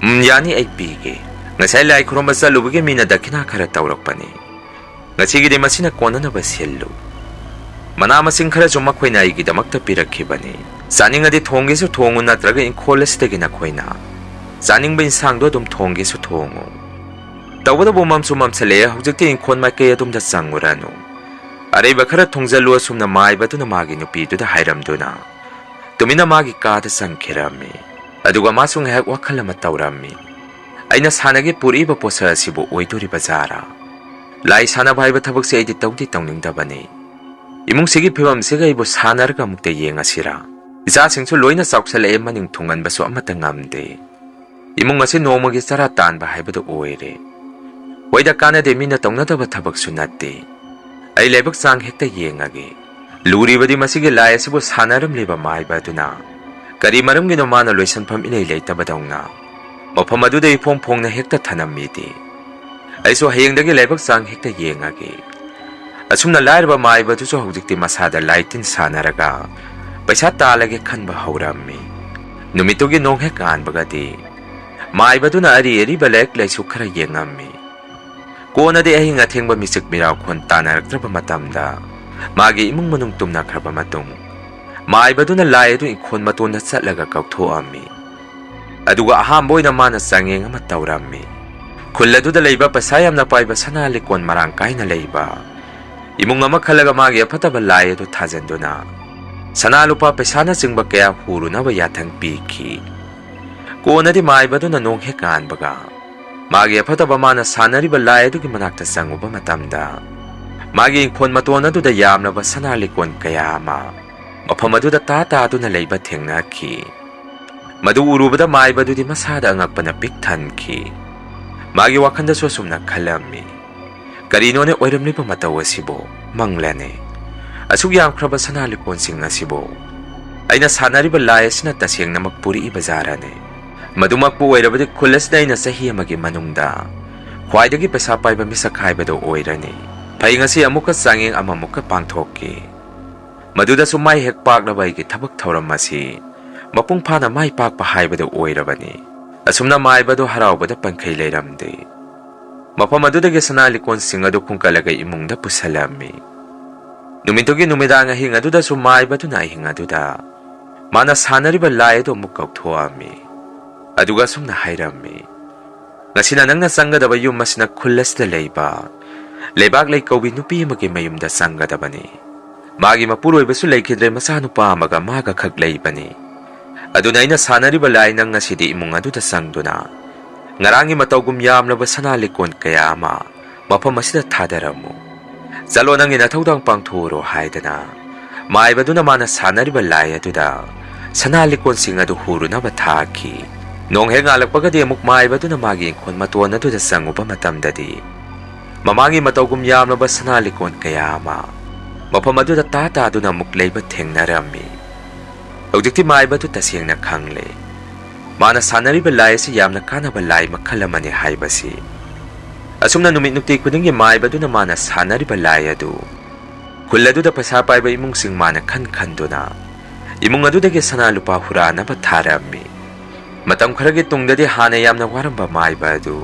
"ꯎꯝ, ꯌꯥꯅꯤ, ꯑꯩ ꯄꯤꯒꯦ꯫ ꯉꯁꯥꯏ ꯂꯥꯏ ꯈꯨꯔꯨꯝꯕ ꯆꯠꯂꯨꯕꯒꯤ ꯃꯤꯅ ꯗꯈꯤꯅꯥ ꯈꯔ ꯇꯧꯔꯛꯄꯅꯤ꯫ ꯉꯁꯤꯒꯤꯗꯤ ꯃꯁꯤꯅ ꯀꯣꯟꯅꯅꯕ ꯁꯤꯜꯂꯨ꯫ ꯃꯅꯥ ꯃꯁꯤꯡ ꯈꯔꯁꯨ ꯃꯈꯣꯏꯅ ꯑꯩꯒꯤꯗꯃꯛꯇ ꯄꯤꯔꯛꯈꯤꯕꯅꯤ꯫ ꯆꯥꯅꯤꯡꯉꯗꯤ ꯊꯣꯡꯒꯦꯁꯨ ꯊꯣꯡꯉꯨ, ꯅꯠꯇ꯭ꯔꯒ ꯏꯪꯈꯣꯜ ꯑꯁꯤꯗꯒꯤ ꯅꯈꯣꯏꯅ ꯆꯥꯅꯤꯡꯕ ꯏꯟꯁꯥꯡꯗꯣ ꯑꯗꯨꯝ ꯊꯣꯡꯒꯦꯁꯨ ꯊꯣꯡꯉꯨ꯫ ꯇꯧꯕꯇꯕꯨ ꯃꯝꯁꯨ ꯃꯝꯁꯤꯜꯂꯛꯑꯦ, ꯍꯧꯖꯤꯛꯇꯤ ꯏꯪꯈꯣꯜ ꯃꯥꯏꯀꯩ ꯑꯗꯣꯝꯗ ꯆꯪꯉꯨꯔꯅꯨ꯫ ꯑꯔꯩꯕ ꯈꯔ ꯊꯣꯡꯖꯜꯂꯨ", ꯑꯁꯨꯝꯅ ꯃꯥꯏꯕꯗꯨꯅ ꯃꯥꯒꯤ ꯅꯨꯄꯤꯗꯨꯗ ꯍꯥꯏꯔꯝꯗꯨꯅ ꯇꯨꯃꯤꯟꯅ ꯃꯥꯒꯤ ꯀꯥꯗ ꯆꯪꯈꯤꯔꯝꯃꯤ꯫ ꯑꯗꯨꯒ ꯃꯥꯁꯨ ꯉꯥꯏꯍꯥꯛ ꯋꯥꯈꯜ ꯑꯃ ꯇꯧꯔꯝꯃꯤ꯫ "ꯑꯩꯅ ꯁꯥꯟꯅꯒꯦ ꯄꯨꯔꯛꯏꯕ ꯄꯣꯠꯁꯛ ꯑꯁꯤꯕꯨ ꯑꯣꯏꯗꯣꯔꯤꯕ ꯖꯥꯔꯥ? ꯂꯥꯏ ꯁꯥꯟꯅꯕ ꯍꯥꯏꯕ ꯊꯕꯛꯁꯦ ꯑꯩꯗꯤ ꯇꯧꯗꯤ ꯇꯧꯅꯤꯡꯗꯕꯅꯤ꯫ ꯏꯃꯨꯡꯁꯤꯒꯤ ꯐꯤꯕꯝꯁꯤꯒ ꯑꯩꯕꯨ ꯁꯥꯟꯅꯔꯒ ꯑꯃꯨꯛꯇ ꯌꯦꯡꯉꯁꯤꯔꯥ? ꯏꯆꯥꯁꯤꯡꯁꯨ ꯂꯣꯏꯅ ꯆꯥꯎꯁꯜꯂꯛꯑꯦ, ꯃꯅꯤꯡ ꯊꯨꯡꯍꯟꯕꯁꯨ ꯑꯃꯠꯇ ꯉꯝꯗꯦ꯫ ꯏꯃꯨꯡ ꯑꯁꯤ ꯅꯣꯡꯃꯒꯤ ꯆꯔꯥ ꯇꯥꯟꯕ ꯍꯥꯏꯕꯗꯨ ꯑꯣꯏꯔꯦ꯫ ꯍꯣꯏꯗ, ꯀꯥꯟꯅꯗꯦ, ꯃꯤꯅ ꯇꯧꯅꯗꯕ ꯊꯕꯛꯁꯨ ꯅꯠꯇꯦ꯫ ꯑꯩ ꯂꯥꯏꯕꯛ ꯆꯥꯡ ꯍꯦꯛꯇ ꯌꯦꯡꯉꯒꯦ"꯫ ꯂꯨꯔꯤꯕꯗꯤ ꯃꯁꯤꯒꯤ ꯂꯥꯏ ꯑꯁꯤꯕꯨ ꯁꯥꯟꯅꯔꯝꯂꯤꯕ ꯃꯥꯏꯕ ꯑꯗꯨꯅ ꯀꯔꯤ ꯃꯔꯝꯒꯤꯅꯣ ꯃꯥꯅ ꯂꯣꯏꯁꯟꯐꯝ ꯏꯂꯩ ꯂꯩꯇꯕꯗꯧꯅ ꯃꯐꯝ ꯑꯗꯨꯗ ꯏꯐꯣꯡ ꯐꯣꯡꯅ ꯍꯦꯛꯇ ꯊꯅꯝꯃꯤꯗꯤ? ꯑꯩꯁꯨ ꯍꯌꯦꯡꯗꯒꯤ ꯂꯥꯏꯕꯛ ꯆꯥꯡ ꯍꯦꯛꯇ ꯌꯦꯡꯉꯒꯦ꯫ ꯑꯁꯨꯝꯅ ꯂꯥꯏꯔꯕ ꯃꯥꯏꯕꯗꯨꯁꯨ ꯍꯧꯖꯤꯛꯇꯤ ꯃꯁꯥꯗ ꯂꯥꯏ ꯇꯤꯟ ꯁꯥꯟꯅꯔꯒ ꯄꯩꯁꯥ ꯇꯥꯜꯂꯒꯦ ꯈꯟꯕ ꯍꯧꯔꯝꯃꯤ꯫ ꯅꯨꯃꯤꯠꯇꯨꯒꯤ ꯅꯣꯡ ꯍꯦꯛ ꯉꯥꯟꯕꯒꯗꯤ ꯃꯥꯏꯕꯗꯨꯅ ꯑꯔꯤ ꯑꯔꯤꯕ ꯂꯥꯏꯔꯤꯛ ꯂꯥꯏꯁꯨ ꯈꯔ ꯌꯦꯡꯉꯝꯃꯤ꯫ ꯀꯣꯟꯅꯗꯤ ꯑꯍꯤꯡ ꯑꯊꯦꯡꯕ ꯃꯤꯆꯤꯛ ꯃꯤꯔꯥꯎꯈꯣꯟ ꯇꯥꯅꯔꯛꯇ꯭ꯔꯕ ꯃꯇꯝꯗ, ꯃꯥꯒꯤ ꯏꯃꯨꯡ ꯃꯅꯨꯡ ꯇꯨꯝꯅꯈ꯭ꯔꯕ ꯃꯇꯨꯡ, ꯃꯥꯏꯕꯗꯨꯅ ꯂꯥꯏ ꯑꯗꯨ ꯏꯪꯈꯣꯜ ꯃꯇꯣꯟꯗ ꯆꯠꯂꯒ ꯀꯧꯊꯣꯛꯑꯝꯃꯤ꯫ ꯑꯗꯨꯒ ꯑꯍꯥꯟꯕ ꯑꯣꯏꯅ ꯃꯥꯅ ꯆꯥꯡꯌꯦꯡ ꯑꯃ ꯇꯧꯔꯝꯃꯤ꯫ ꯈꯨꯜ ꯑꯗꯨꯗ ꯂꯩꯕ ꯄꯩꯁꯥ ꯌꯥꯝꯅ ꯄꯥꯏꯕ ꯁꯅꯥ ꯂꯤꯛꯀꯣꯟ ꯃꯔꯥꯡ ꯀꯥꯏꯅ ꯂꯩꯕ ꯏꯃꯨꯡ ꯑꯃ ꯈꯜꯂꯒ ꯃꯥꯒꯤ ꯑꯐꯠꯇꯕ ꯂꯥꯏ ꯑꯗꯨ ꯊꯥꯖꯤꯟꯗꯨꯅ ꯁꯅꯥ ꯂꯨꯄꯥ ꯄꯩꯁꯥꯅꯆꯤꯡꯕ ꯀꯌꯥ ꯍꯨꯔꯨꯅꯕ ꯌꯥꯊꯪ ꯄꯤꯈꯤ꯫ ꯀꯣꯟꯅꯗꯤ ꯃꯥꯏꯕꯗꯨꯅ ꯅꯣꯡ ꯍꯦꯛ ꯉꯥꯟꯕꯒ ꯃꯥꯒꯤ ꯑꯐꯠꯇꯕ ꯃꯥꯅ ꯁꯥꯟꯅꯔꯤꯕ ꯂꯥꯏ ꯑꯗꯨꯒꯤ ꯃꯅꯥꯛꯇ ꯆꯪꯉꯨꯕ ꯃꯇꯝꯗ, ꯃꯥꯒꯤ ꯏꯪꯈꯣꯜ ꯃꯇꯣꯟ ꯑꯗꯨꯗ ꯌꯥꯝꯂꯕ ꯁꯅꯥ ꯂꯤꯛꯀꯣꯟ ꯀꯌꯥ ꯑꯃ ꯃꯐꯝ ꯑꯗꯨꯗ ꯇꯥ ꯇꯥꯗꯨꯅ ꯂꯩꯕ ꯊꯦꯡꯅꯈꯤ꯫ ꯃꯗꯨ ꯎꯔꯨꯕꯗ ꯃꯥꯏꯕꯗꯨꯗꯤ ꯃꯁꯥꯗ ꯑꯉꯛꯄꯅ ꯄꯤꯛ ꯊꯟꯈꯤ꯫ ꯃꯥꯒꯤ ꯋꯥꯈꯜꯗꯁꯨ ꯑꯁꯨꯝꯅ ꯈꯜꯂꯝꯃꯤ, "ꯀꯔꯤꯅꯣꯅꯦ ꯑꯣꯏꯔꯝꯂꯤꯕ ꯃꯇꯧ ꯑꯁꯤꯕꯨ? ꯃꯪꯂꯅꯦ?" ꯑꯁꯨꯛ ꯌꯥꯝꯈ꯭ꯔꯕ ꯁꯅꯥ ꯂꯤꯛꯀꯣꯟꯁꯤꯡ ꯑꯁꯤꯕꯨ ꯑꯩꯅ ꯁꯥꯟꯅꯔꯤꯕ ꯂꯥꯏ ꯑꯁꯤꯅ ꯇꯁꯦꯡꯅꯃꯛ ꯄꯨꯔꯛꯏꯕ ꯖꯥꯔꯅꯦ꯫ ꯃꯗꯨꯃꯛꯄꯨ ꯑꯣꯏꯔꯕꯗꯤ ꯈꯨꯜ ꯑꯁꯤꯗ ꯑꯩꯅ ꯆꯍꯤ ꯑꯃꯒꯤ ꯃꯅꯨꯡꯗ ꯈ꯭ꯋꯥꯏꯗꯒꯤ ꯄꯩꯁꯥ ꯄꯥꯏꯕ ꯃꯤꯁꯛ ꯍꯥꯏꯕꯗꯨ ꯑꯣꯏꯔꯅꯤ꯫ ꯐꯩ, ꯉꯁꯤ ꯑꯃꯨꯛꯀ ꯆꯥꯡꯌꯦꯡ ꯑꯃꯃꯨꯛꯀ ꯄꯥꯡꯊꯣꯛꯈꯤ꯫ ꯃꯗꯨꯗꯁꯨ ꯃꯥꯏ ꯍꯦꯛ ꯄꯥꯛꯂꯕ ꯑꯩꯒꯤ ꯊꯕꯛ ꯊꯧꯔꯝ ꯑꯁꯤ ꯃꯄꯨꯡ ꯐꯥꯅ ꯃꯥꯏ ꯄꯥꯛꯄ ꯍꯥꯏꯕꯗꯨ ꯑꯣꯏꯔꯕꯅꯤ꯫ ꯑꯁꯨꯝꯅ ꯃꯥꯏꯕ ꯑꯗꯨ ꯍꯔꯥꯎꯕꯗ ꯄꯟꯈꯩ ꯂꯩꯔꯝꯗꯦ꯫ ꯃꯐꯝ ꯑꯗꯨꯗꯒꯤ ꯁꯅꯥ ꯂꯤꯛꯀꯣꯟꯁꯤꯡ ꯑꯗꯨ ꯈꯨꯟꯀꯠꯂꯒ ꯏꯃꯨꯡꯗ ꯄꯨꯁꯜꯂꯝꯃꯤ꯫ ꯅꯨꯃꯤꯠꯇꯨꯒꯤ ꯅꯨꯃꯤꯗꯥꯡ ꯑꯍꯤꯡ ꯑꯗꯨꯗꯁꯨ ꯃꯥꯏꯕꯗꯨꯅ ꯑꯍꯤꯡ ꯑꯗꯨꯗ ꯃꯥꯅ ꯁꯥꯟꯅꯔꯤꯕ ꯂꯥꯏ ꯑꯗꯨ ꯑꯃꯨꯛ ꯀꯧꯊꯣꯛꯑꯝꯃꯤ꯫ ꯑꯗꯨꯒ ꯑꯁꯨꯝꯅ ꯍꯥꯏꯔꯝꯃꯤ, "ꯉꯁꯤꯅ ꯅꯪꯅ ꯆꯪꯒꯗꯕ ꯌꯨꯝ ꯑꯁꯤꯅ ꯈꯨꯜ ꯑꯁꯤꯗ ꯂꯩꯕ ꯂꯩꯕꯥꯛ ꯂꯩꯀꯧꯕꯤ ꯅꯨꯄꯤ ꯑꯃꯒꯤ ꯃꯌꯨꯝꯗ ꯆꯪꯒꯗꯕꯅꯤ꯫ ꯃꯥꯒꯤ ꯃꯄꯨꯔꯣꯏꯕꯁꯨ ꯂꯩꯈꯤꯗ꯭ꯔꯦ, ꯃꯆꯥꯅꯨꯄꯥ ꯑꯃꯒ ꯃꯥꯒ ꯈꯛ ꯂꯩꯕꯅꯤ꯫ ꯑꯗꯨꯅ ꯑꯩꯅ ꯁꯥꯟꯅꯔꯤꯕ ꯂꯥꯏ ꯅꯪ ꯉꯁꯤꯗꯤ ꯏꯃꯨꯡ ꯑꯗꯨꯗ ꯆꯪꯗꯨꯅ ꯉꯔꯥꯡꯒꯤ ꯃꯇꯧꯒꯨꯝ ꯌꯥꯝꯂꯕ ꯁꯅꯥ ꯂꯤꯛꯀꯣꯟ ꯀꯌꯥ ꯑꯃ ꯃꯐꯝ ꯑꯁꯤꯗ ꯊꯥꯗꯔꯝꯃꯨ꯫ ꯆꯠꯂꯣ, ꯅꯪꯒꯤ ꯅꯊꯧꯗꯥꯡ ꯄꯥꯡꯊꯣꯛꯎꯔꯣ" ꯍꯥꯏꯗꯅ ꯃꯥꯏꯕꯗꯨꯅ ꯃꯥꯅ ꯁꯥꯟꯅꯔꯤꯕ ꯂꯥꯏ ꯑꯗꯨꯗ ꯁꯅꯥ ꯂꯤꯛꯀꯣꯟꯁꯤꯡ ꯑꯗꯨ ꯍꯨꯔꯨꯅꯕ ꯊꯥꯈꯤ꯫ ꯅꯣꯡ ꯍꯦꯛ ꯉꯥꯜꯂꯛꯄꯒꯗꯤ ꯑꯃꯨꯛ ꯃꯥꯏꯕꯗꯨꯅ ꯃꯥꯒꯤ ꯏꯪꯈꯣꯜ ꯃꯇꯣꯟ ꯑꯗꯨꯗ ꯆꯪꯉꯨꯕ ꯃꯇꯝꯗꯗꯤ ꯃꯃꯥꯡꯒꯤ ꯃꯇꯧꯒꯨꯝ ꯌꯥꯝꯂꯕ ꯁꯅꯥ ꯂꯤꯛꯀꯣꯟ ꯀꯌꯥ ꯑꯃ ꯃꯐꯝ ꯑꯗꯨꯗ ꯇꯥ ꯇꯥꯗꯨꯅ ꯑꯃꯨꯛ ꯂꯩꯕ ꯊꯦꯡꯅꯔꯝꯃꯤ꯫ ꯍꯧꯖꯤꯛꯇꯤ ꯃꯥꯏꯕꯗꯨ ꯇꯁꯦꯡꯅ ꯈꯪꯂꯦ꯫ ꯃꯥꯅ ꯁꯥꯟꯅꯔꯤꯕ ꯂꯥꯏ ꯑꯁꯤ ꯌꯥꯝꯅ ꯀꯥꯟꯅꯕ ꯂꯥꯏ ꯃꯈꯜ ꯑꯃꯅꯤ ꯍꯥꯏꯕꯁꯤ꯫ ꯑꯁꯨꯝꯅ ꯅꯨꯃꯤꯠ ꯅꯨꯡꯇꯤ ꯈꯨꯗꯤꯡꯒꯤ ꯃꯥꯏꯕꯗꯨꯅ ꯃꯥꯅ ꯁꯥꯟꯅꯔꯤꯕ ꯂꯥꯏ ꯑꯗꯨ ꯈꯨꯜ ꯑꯗꯨꯗ ꯄꯩꯁꯥ ꯄꯥꯏꯕ ꯏꯃꯨꯡꯁꯤꯡ ꯃꯥꯅ ꯈꯟ ꯈꯟꯗꯨꯅ ꯏꯃꯨꯡ ꯑꯗꯨꯗꯒꯤ ꯁꯅꯥ ꯂꯨꯄꯥ ꯍꯨꯔꯥꯟꯅꯕ ꯊꯥꯔꯝꯃꯤ꯫ ꯃꯇꯝ ꯈꯔꯒꯤ ꯇꯨꯡꯗꯗꯤ ꯍꯥꯟꯅ ꯌꯥꯝꯅ ꯋꯥꯔꯝꯕ ꯃꯥꯏꯕ ꯑꯗꯨ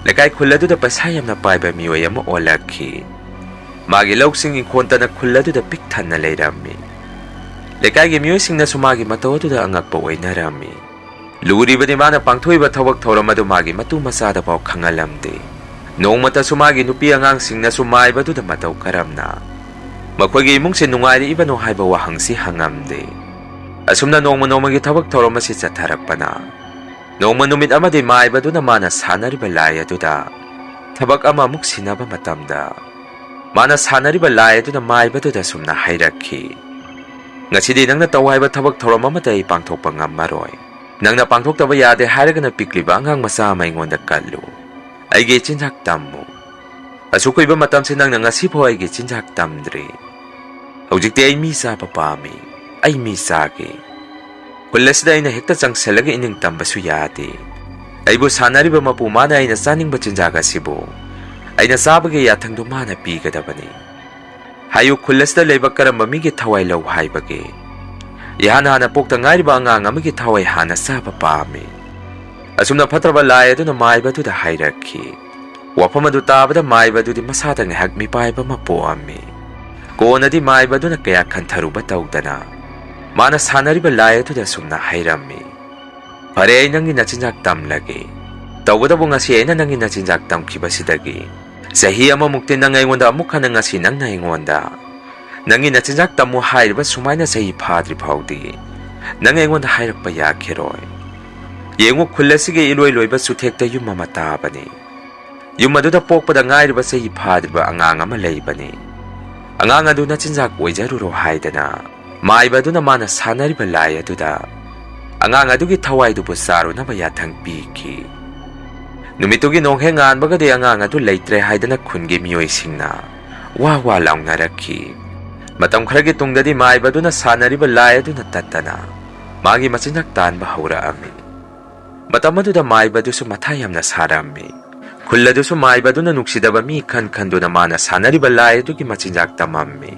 ꯂꯩꯀꯥꯏ ꯈꯨꯜ ꯑꯗꯨꯗ ꯄꯩꯁꯥ ꯌꯥꯝꯅ ꯄꯥꯏꯕ ꯃꯤꯑꯣꯏ ꯑꯃ ꯑꯣꯜꯂꯛꯈꯤ꯫ ꯃꯥꯒꯤ ꯂꯧꯁꯤꯡ ꯏꯪꯈꯣꯜꯇꯅ ꯈꯨꯜ ꯑꯗꯨꯗ ꯄꯤꯛ ꯊꯟꯅ ꯂꯩꯔꯝꯃꯤ꯫ ꯂꯩꯀꯥꯏꯒꯤ ꯃꯤꯑꯣꯏꯁꯤꯡꯅꯁꯨ ꯃꯥꯒꯤ ꯃꯇꯧ ꯑꯗꯨꯗ ꯑꯉꯛꯄ ꯑꯣꯏꯅꯔꯝꯃꯤ꯫ ꯂꯨꯔꯤꯕꯗꯤ ꯃꯥꯅ ꯄꯥꯡꯊꯣꯛꯏꯕ ꯊꯕꯛ ꯊꯧꯔꯝ ꯑꯗꯨ ꯃꯥꯒꯤ ꯃꯇꯨ ꯃꯆꯥꯗ ꯐꯥꯎ ꯈꯪꯍꯜꯂꯝꯗꯦ꯫ ꯅꯣꯡꯃꯇꯁꯨ ꯃꯥꯒꯤ ꯅꯨꯄꯤ ꯑꯉꯥꯡꯁꯤꯡꯅꯁꯨ ꯃꯥꯏꯕꯗꯨꯗ ꯃꯇꯧ ꯀꯔꯝꯅ ꯃꯈꯣꯏꯒꯤ ꯏꯃꯨꯡꯁꯦ ꯅꯨꯡꯉꯥꯏꯔꯛꯏꯕꯅꯣ ꯍꯥꯏꯕ ꯋꯥꯍꯪꯁꯤ ꯍꯪꯉꯝꯗꯦ꯫ ꯑꯁꯨꯝꯅ ꯅꯣꯡꯃ ꯅꯣꯡꯃꯒꯤ ꯊꯕꯛ ꯊꯧꯔꯝ ꯑꯁꯤ ꯆꯠꯊꯔꯛꯄꯅ ꯅꯣꯡꯃ ꯅꯨꯃꯤꯠ ꯑꯃꯗꯤ ꯃꯥꯏꯕꯗꯨꯅ ꯃꯥꯅ ꯁꯥꯟꯅꯔꯤꯕ ꯂꯥꯏ ꯑꯗꯨꯗ ꯊꯕꯛ ꯑꯃ ꯑꯃꯨꯛ ꯁꯤꯟꯅꯕ ꯃꯇꯝꯗ ꯃꯥꯅ ꯁꯥꯟꯅꯔꯤꯕ ꯂꯥꯏ ꯑꯗꯨꯅ ꯃꯥꯏꯕꯗꯨꯗ ꯁꯨꯝꯅ ꯍꯥꯏꯔꯛꯈꯤ, "ꯉꯁꯤꯗꯤ ꯅꯪꯅ ꯇꯧ ꯍꯥꯏꯕ ꯊꯕꯛ ꯊꯧꯔꯝ ꯑꯃꯠꯇ ꯑꯩ ꯄꯥꯡꯊꯣꯛꯄ ꯉꯝꯃꯔꯣꯏ꯫ ꯅꯪꯅ ꯄꯥꯡꯊꯣꯛꯇꯕ ꯌꯥꯗꯦ ꯍꯥꯏꯔꯒꯅ ꯄꯤꯛꯂꯤꯕ ꯑꯉꯥꯡ ꯃꯆꯥ ꯑꯃ ꯑꯩꯉꯣꯟꯗ ꯀꯜꯂꯨ꯫ ꯑꯩꯒꯤ ꯆꯤꯟꯖꯥꯛ ꯇꯝꯃꯨ꯫ ꯑꯁꯨꯛ ꯀꯨꯏꯕ ꯃꯇꯝꯁꯤ ꯅꯪꯅ ꯉꯁꯤꯐꯥꯎ ꯑꯩꯒꯤ ꯆꯤꯟꯖꯥꯛ ꯇꯝꯗ꯭ꯔꯤ꯫ ꯍꯧꯖꯤꯛꯇꯤ ꯑꯩ ꯃꯤ ꯆꯥꯕ ꯄꯥꯝꯃꯤ꯫ ꯑꯩ ꯃꯤ ꯆꯥꯒꯦ꯫ ꯈꯨꯜ ꯑꯁꯤꯗ ꯑꯩꯅ ꯍꯦꯛꯇ ꯆꯪꯁꯤꯜꯂꯒ ꯏꯅꯤꯡ ꯇꯝꯕꯁꯨ ꯌꯥꯗꯦ꯫ ꯑꯩꯕꯨ ꯁꯥꯟꯅꯔꯤꯕ ꯃꯄꯨ ꯃꯥꯅ ꯑꯩꯅ ꯆꯥꯅꯤꯡꯕ ꯆꯤꯟꯖꯥꯛ ꯑꯁꯤꯕꯨ ꯑꯩꯅ ꯆꯥꯕꯒꯤ ꯌꯥꯊꯪꯗꯨ ꯃꯥꯅ ꯄꯤꯒꯗꯕꯅꯤ꯫ ꯍꯥꯏꯌꯨ, ꯈꯨꯜ ꯑꯁꯤꯗ ꯂꯩꯕ ꯀꯔꯝꯕ ꯃꯤꯒꯤ ꯊꯋꯥꯏ ꯂꯧ ꯍꯥꯏꯕꯒꯦ? ꯏꯍꯥꯟ ꯍꯥꯟꯅ ꯄꯣꯛꯇ ꯉꯥꯏꯔꯤꯕ ꯑꯉꯥꯡ ꯑꯃꯒꯤ ꯊꯋꯥꯏ ꯍꯥꯟꯅ ꯆꯥꯕ ꯄꯥꯝꯃꯤ꯫ ꯑꯁꯨꯝꯅ ꯐꯠꯇ꯭ꯔꯕ ꯂꯥꯏ ꯑꯗꯨꯅ ꯃꯥꯏꯕ ꯑꯗꯨꯗ ꯍꯥꯏꯔꯛꯈꯤ꯫ ꯋꯥꯐꯝ ꯑꯗꯨ ꯇꯥꯕꯗ ꯃꯥꯏꯕ ꯑꯗꯨꯗꯤ ꯃꯁꯥꯗ ꯉꯥꯏꯍꯥꯛ ꯃꯤꯄꯥꯏꯕ ꯑꯃ ꯄꯣꯛꯑꯝꯃꯤ꯫ ꯀꯣꯟꯅꯗꯤ ꯃꯥꯏꯕ ꯑꯗꯨꯅ ꯀꯌꯥ ꯈꯟꯊꯔꯨꯕ ꯇꯧꯗꯅ ꯃꯥꯅ ꯁꯥꯟꯅꯔꯤꯕ ꯂꯥꯏ ꯑꯗꯨꯗ ꯑꯁꯨꯝꯅ ꯍꯥꯏꯔꯝꯃꯤ, "ꯐꯔꯦ, ꯑꯩ ꯅꯪꯒꯤ ꯅꯆꯤꯟꯖꯥꯛ ꯇꯝꯂꯒꯦ꯫ ꯇꯧꯕꯇꯕꯨ ꯉꯁꯤ ꯑꯩꯅ ꯅꯪꯒꯤ ꯅꯆꯤꯟꯖꯥꯛ ꯇꯝꯈꯤꯕꯁꯤꯗꯒꯤ ꯆꯍꯤ ꯑꯃꯃꯨꯛꯇꯤ ꯅꯪ ꯑꯩꯉꯣꯟꯗ ꯑꯃꯨꯛ ꯍꯟꯅ ꯉꯁꯤ ꯅꯪꯅ ꯑꯩꯉꯣꯟꯗ ꯅꯪꯒꯤ ꯅꯆꯤꯟꯖꯥꯛ ꯇꯝꯃꯨ ꯍꯥꯏꯔꯤꯕ ꯁꯨꯃꯥꯏꯅ ꯆꯍꯤ ꯐꯥꯗ꯭ꯔꯤ ꯐꯥꯎꯗꯤ ꯅꯪ ꯑꯩꯉꯣꯟꯗ ꯍꯥꯏꯔꯛꯄ ꯌꯥꯈꯤꯔꯣꯏ꯫ ꯌꯦꯡꯉꯨ, ꯈꯨꯜ ꯑꯁꯤꯒꯤ ꯏꯂꯣꯏ ꯂꯣꯏꯕ ꯆꯨꯊꯦꯛꯇ ꯌꯨꯝ ꯑꯃ ꯇꯥꯕꯅꯤ꯫ ꯌꯨꯝ ꯑꯗꯨꯗ ꯄꯣꯛꯄꯗ ꯉꯥꯏꯔꯤꯕ ꯆꯍꯤ ꯐꯥꯗ꯭ꯔꯤꯕ ꯑꯉꯥꯡ ꯑꯃ ꯂꯩꯕꯅꯤ꯫ ꯑꯉꯥꯡ ꯑꯗꯨ ꯅꯆꯤꯟꯖꯥꯛ ꯑꯣꯏꯖꯔꯨꯔꯣ" ꯍꯥꯏꯗꯅ ꯃꯥꯏꯕ ꯑꯗꯨꯅ ꯃꯥꯅ ꯁꯥꯟꯅꯔꯤꯕ ꯂꯥꯏ ꯑꯗꯨꯗ ꯑꯉꯥꯡ ꯑꯗꯨꯒꯤ ꯊꯋꯥꯏꯗꯨꯕꯨ ꯆꯥꯔꯨꯅꯕ ꯌꯥꯊꯪ ꯄꯤꯈꯤ꯫ ꯅꯨꯃꯤꯠꯇꯨꯒꯤ ꯅꯣꯡꯍꯦꯛ ꯉꯥꯟꯕꯒꯗꯤ ꯑꯉꯥꯡ ꯑꯗꯨ ꯂꯩꯇ꯭ꯔꯦ ꯍꯥꯏꯗꯅ ꯈꯨꯟꯒꯤ ꯃꯤꯑꯣꯏꯁꯤꯡꯅ ꯋꯥ ꯋꯥ ꯂꯥꯎꯅꯔꯛꯈꯤ꯫ ꯃꯇꯝ ꯈꯔꯒꯤ ꯇꯨꯡꯗꯗꯤ ꯃꯥꯏꯕ ꯑꯗꯨꯅ ꯁꯥꯟꯅꯔꯤꯕ ꯂꯥꯏ ꯑꯗꯨꯅ ꯇꯠꯇꯅ ꯃꯥꯒꯤ ꯃꯆꯤꯟꯖꯥꯛ ꯇꯥꯟꯕ ꯍꯧꯔꯛꯑꯝꯃꯤ꯫ ꯃꯇꯝ ꯑꯗꯨꯗ ꯃꯥꯏꯕ ꯑꯗꯨꯁꯨ ꯃꯊꯥ ꯌꯥꯝꯅ ꯁꯥꯔꯝꯃꯤ꯫ ꯈꯨꯜ ꯑꯗꯨꯁꯨ ꯃꯥꯏꯕ ꯑꯗꯨꯅ ꯅꯨꯡꯁꯤꯗꯕ ꯃꯤ ꯈꯟ ꯈꯟꯗꯨꯅ ꯃꯥꯅ ꯁꯥꯟꯅꯔꯤꯕ ꯂꯥꯏ ꯑꯗꯨꯒꯤ ꯃꯆꯤꯟꯖꯥꯛ ꯇꯝꯃꯝꯃꯤ꯫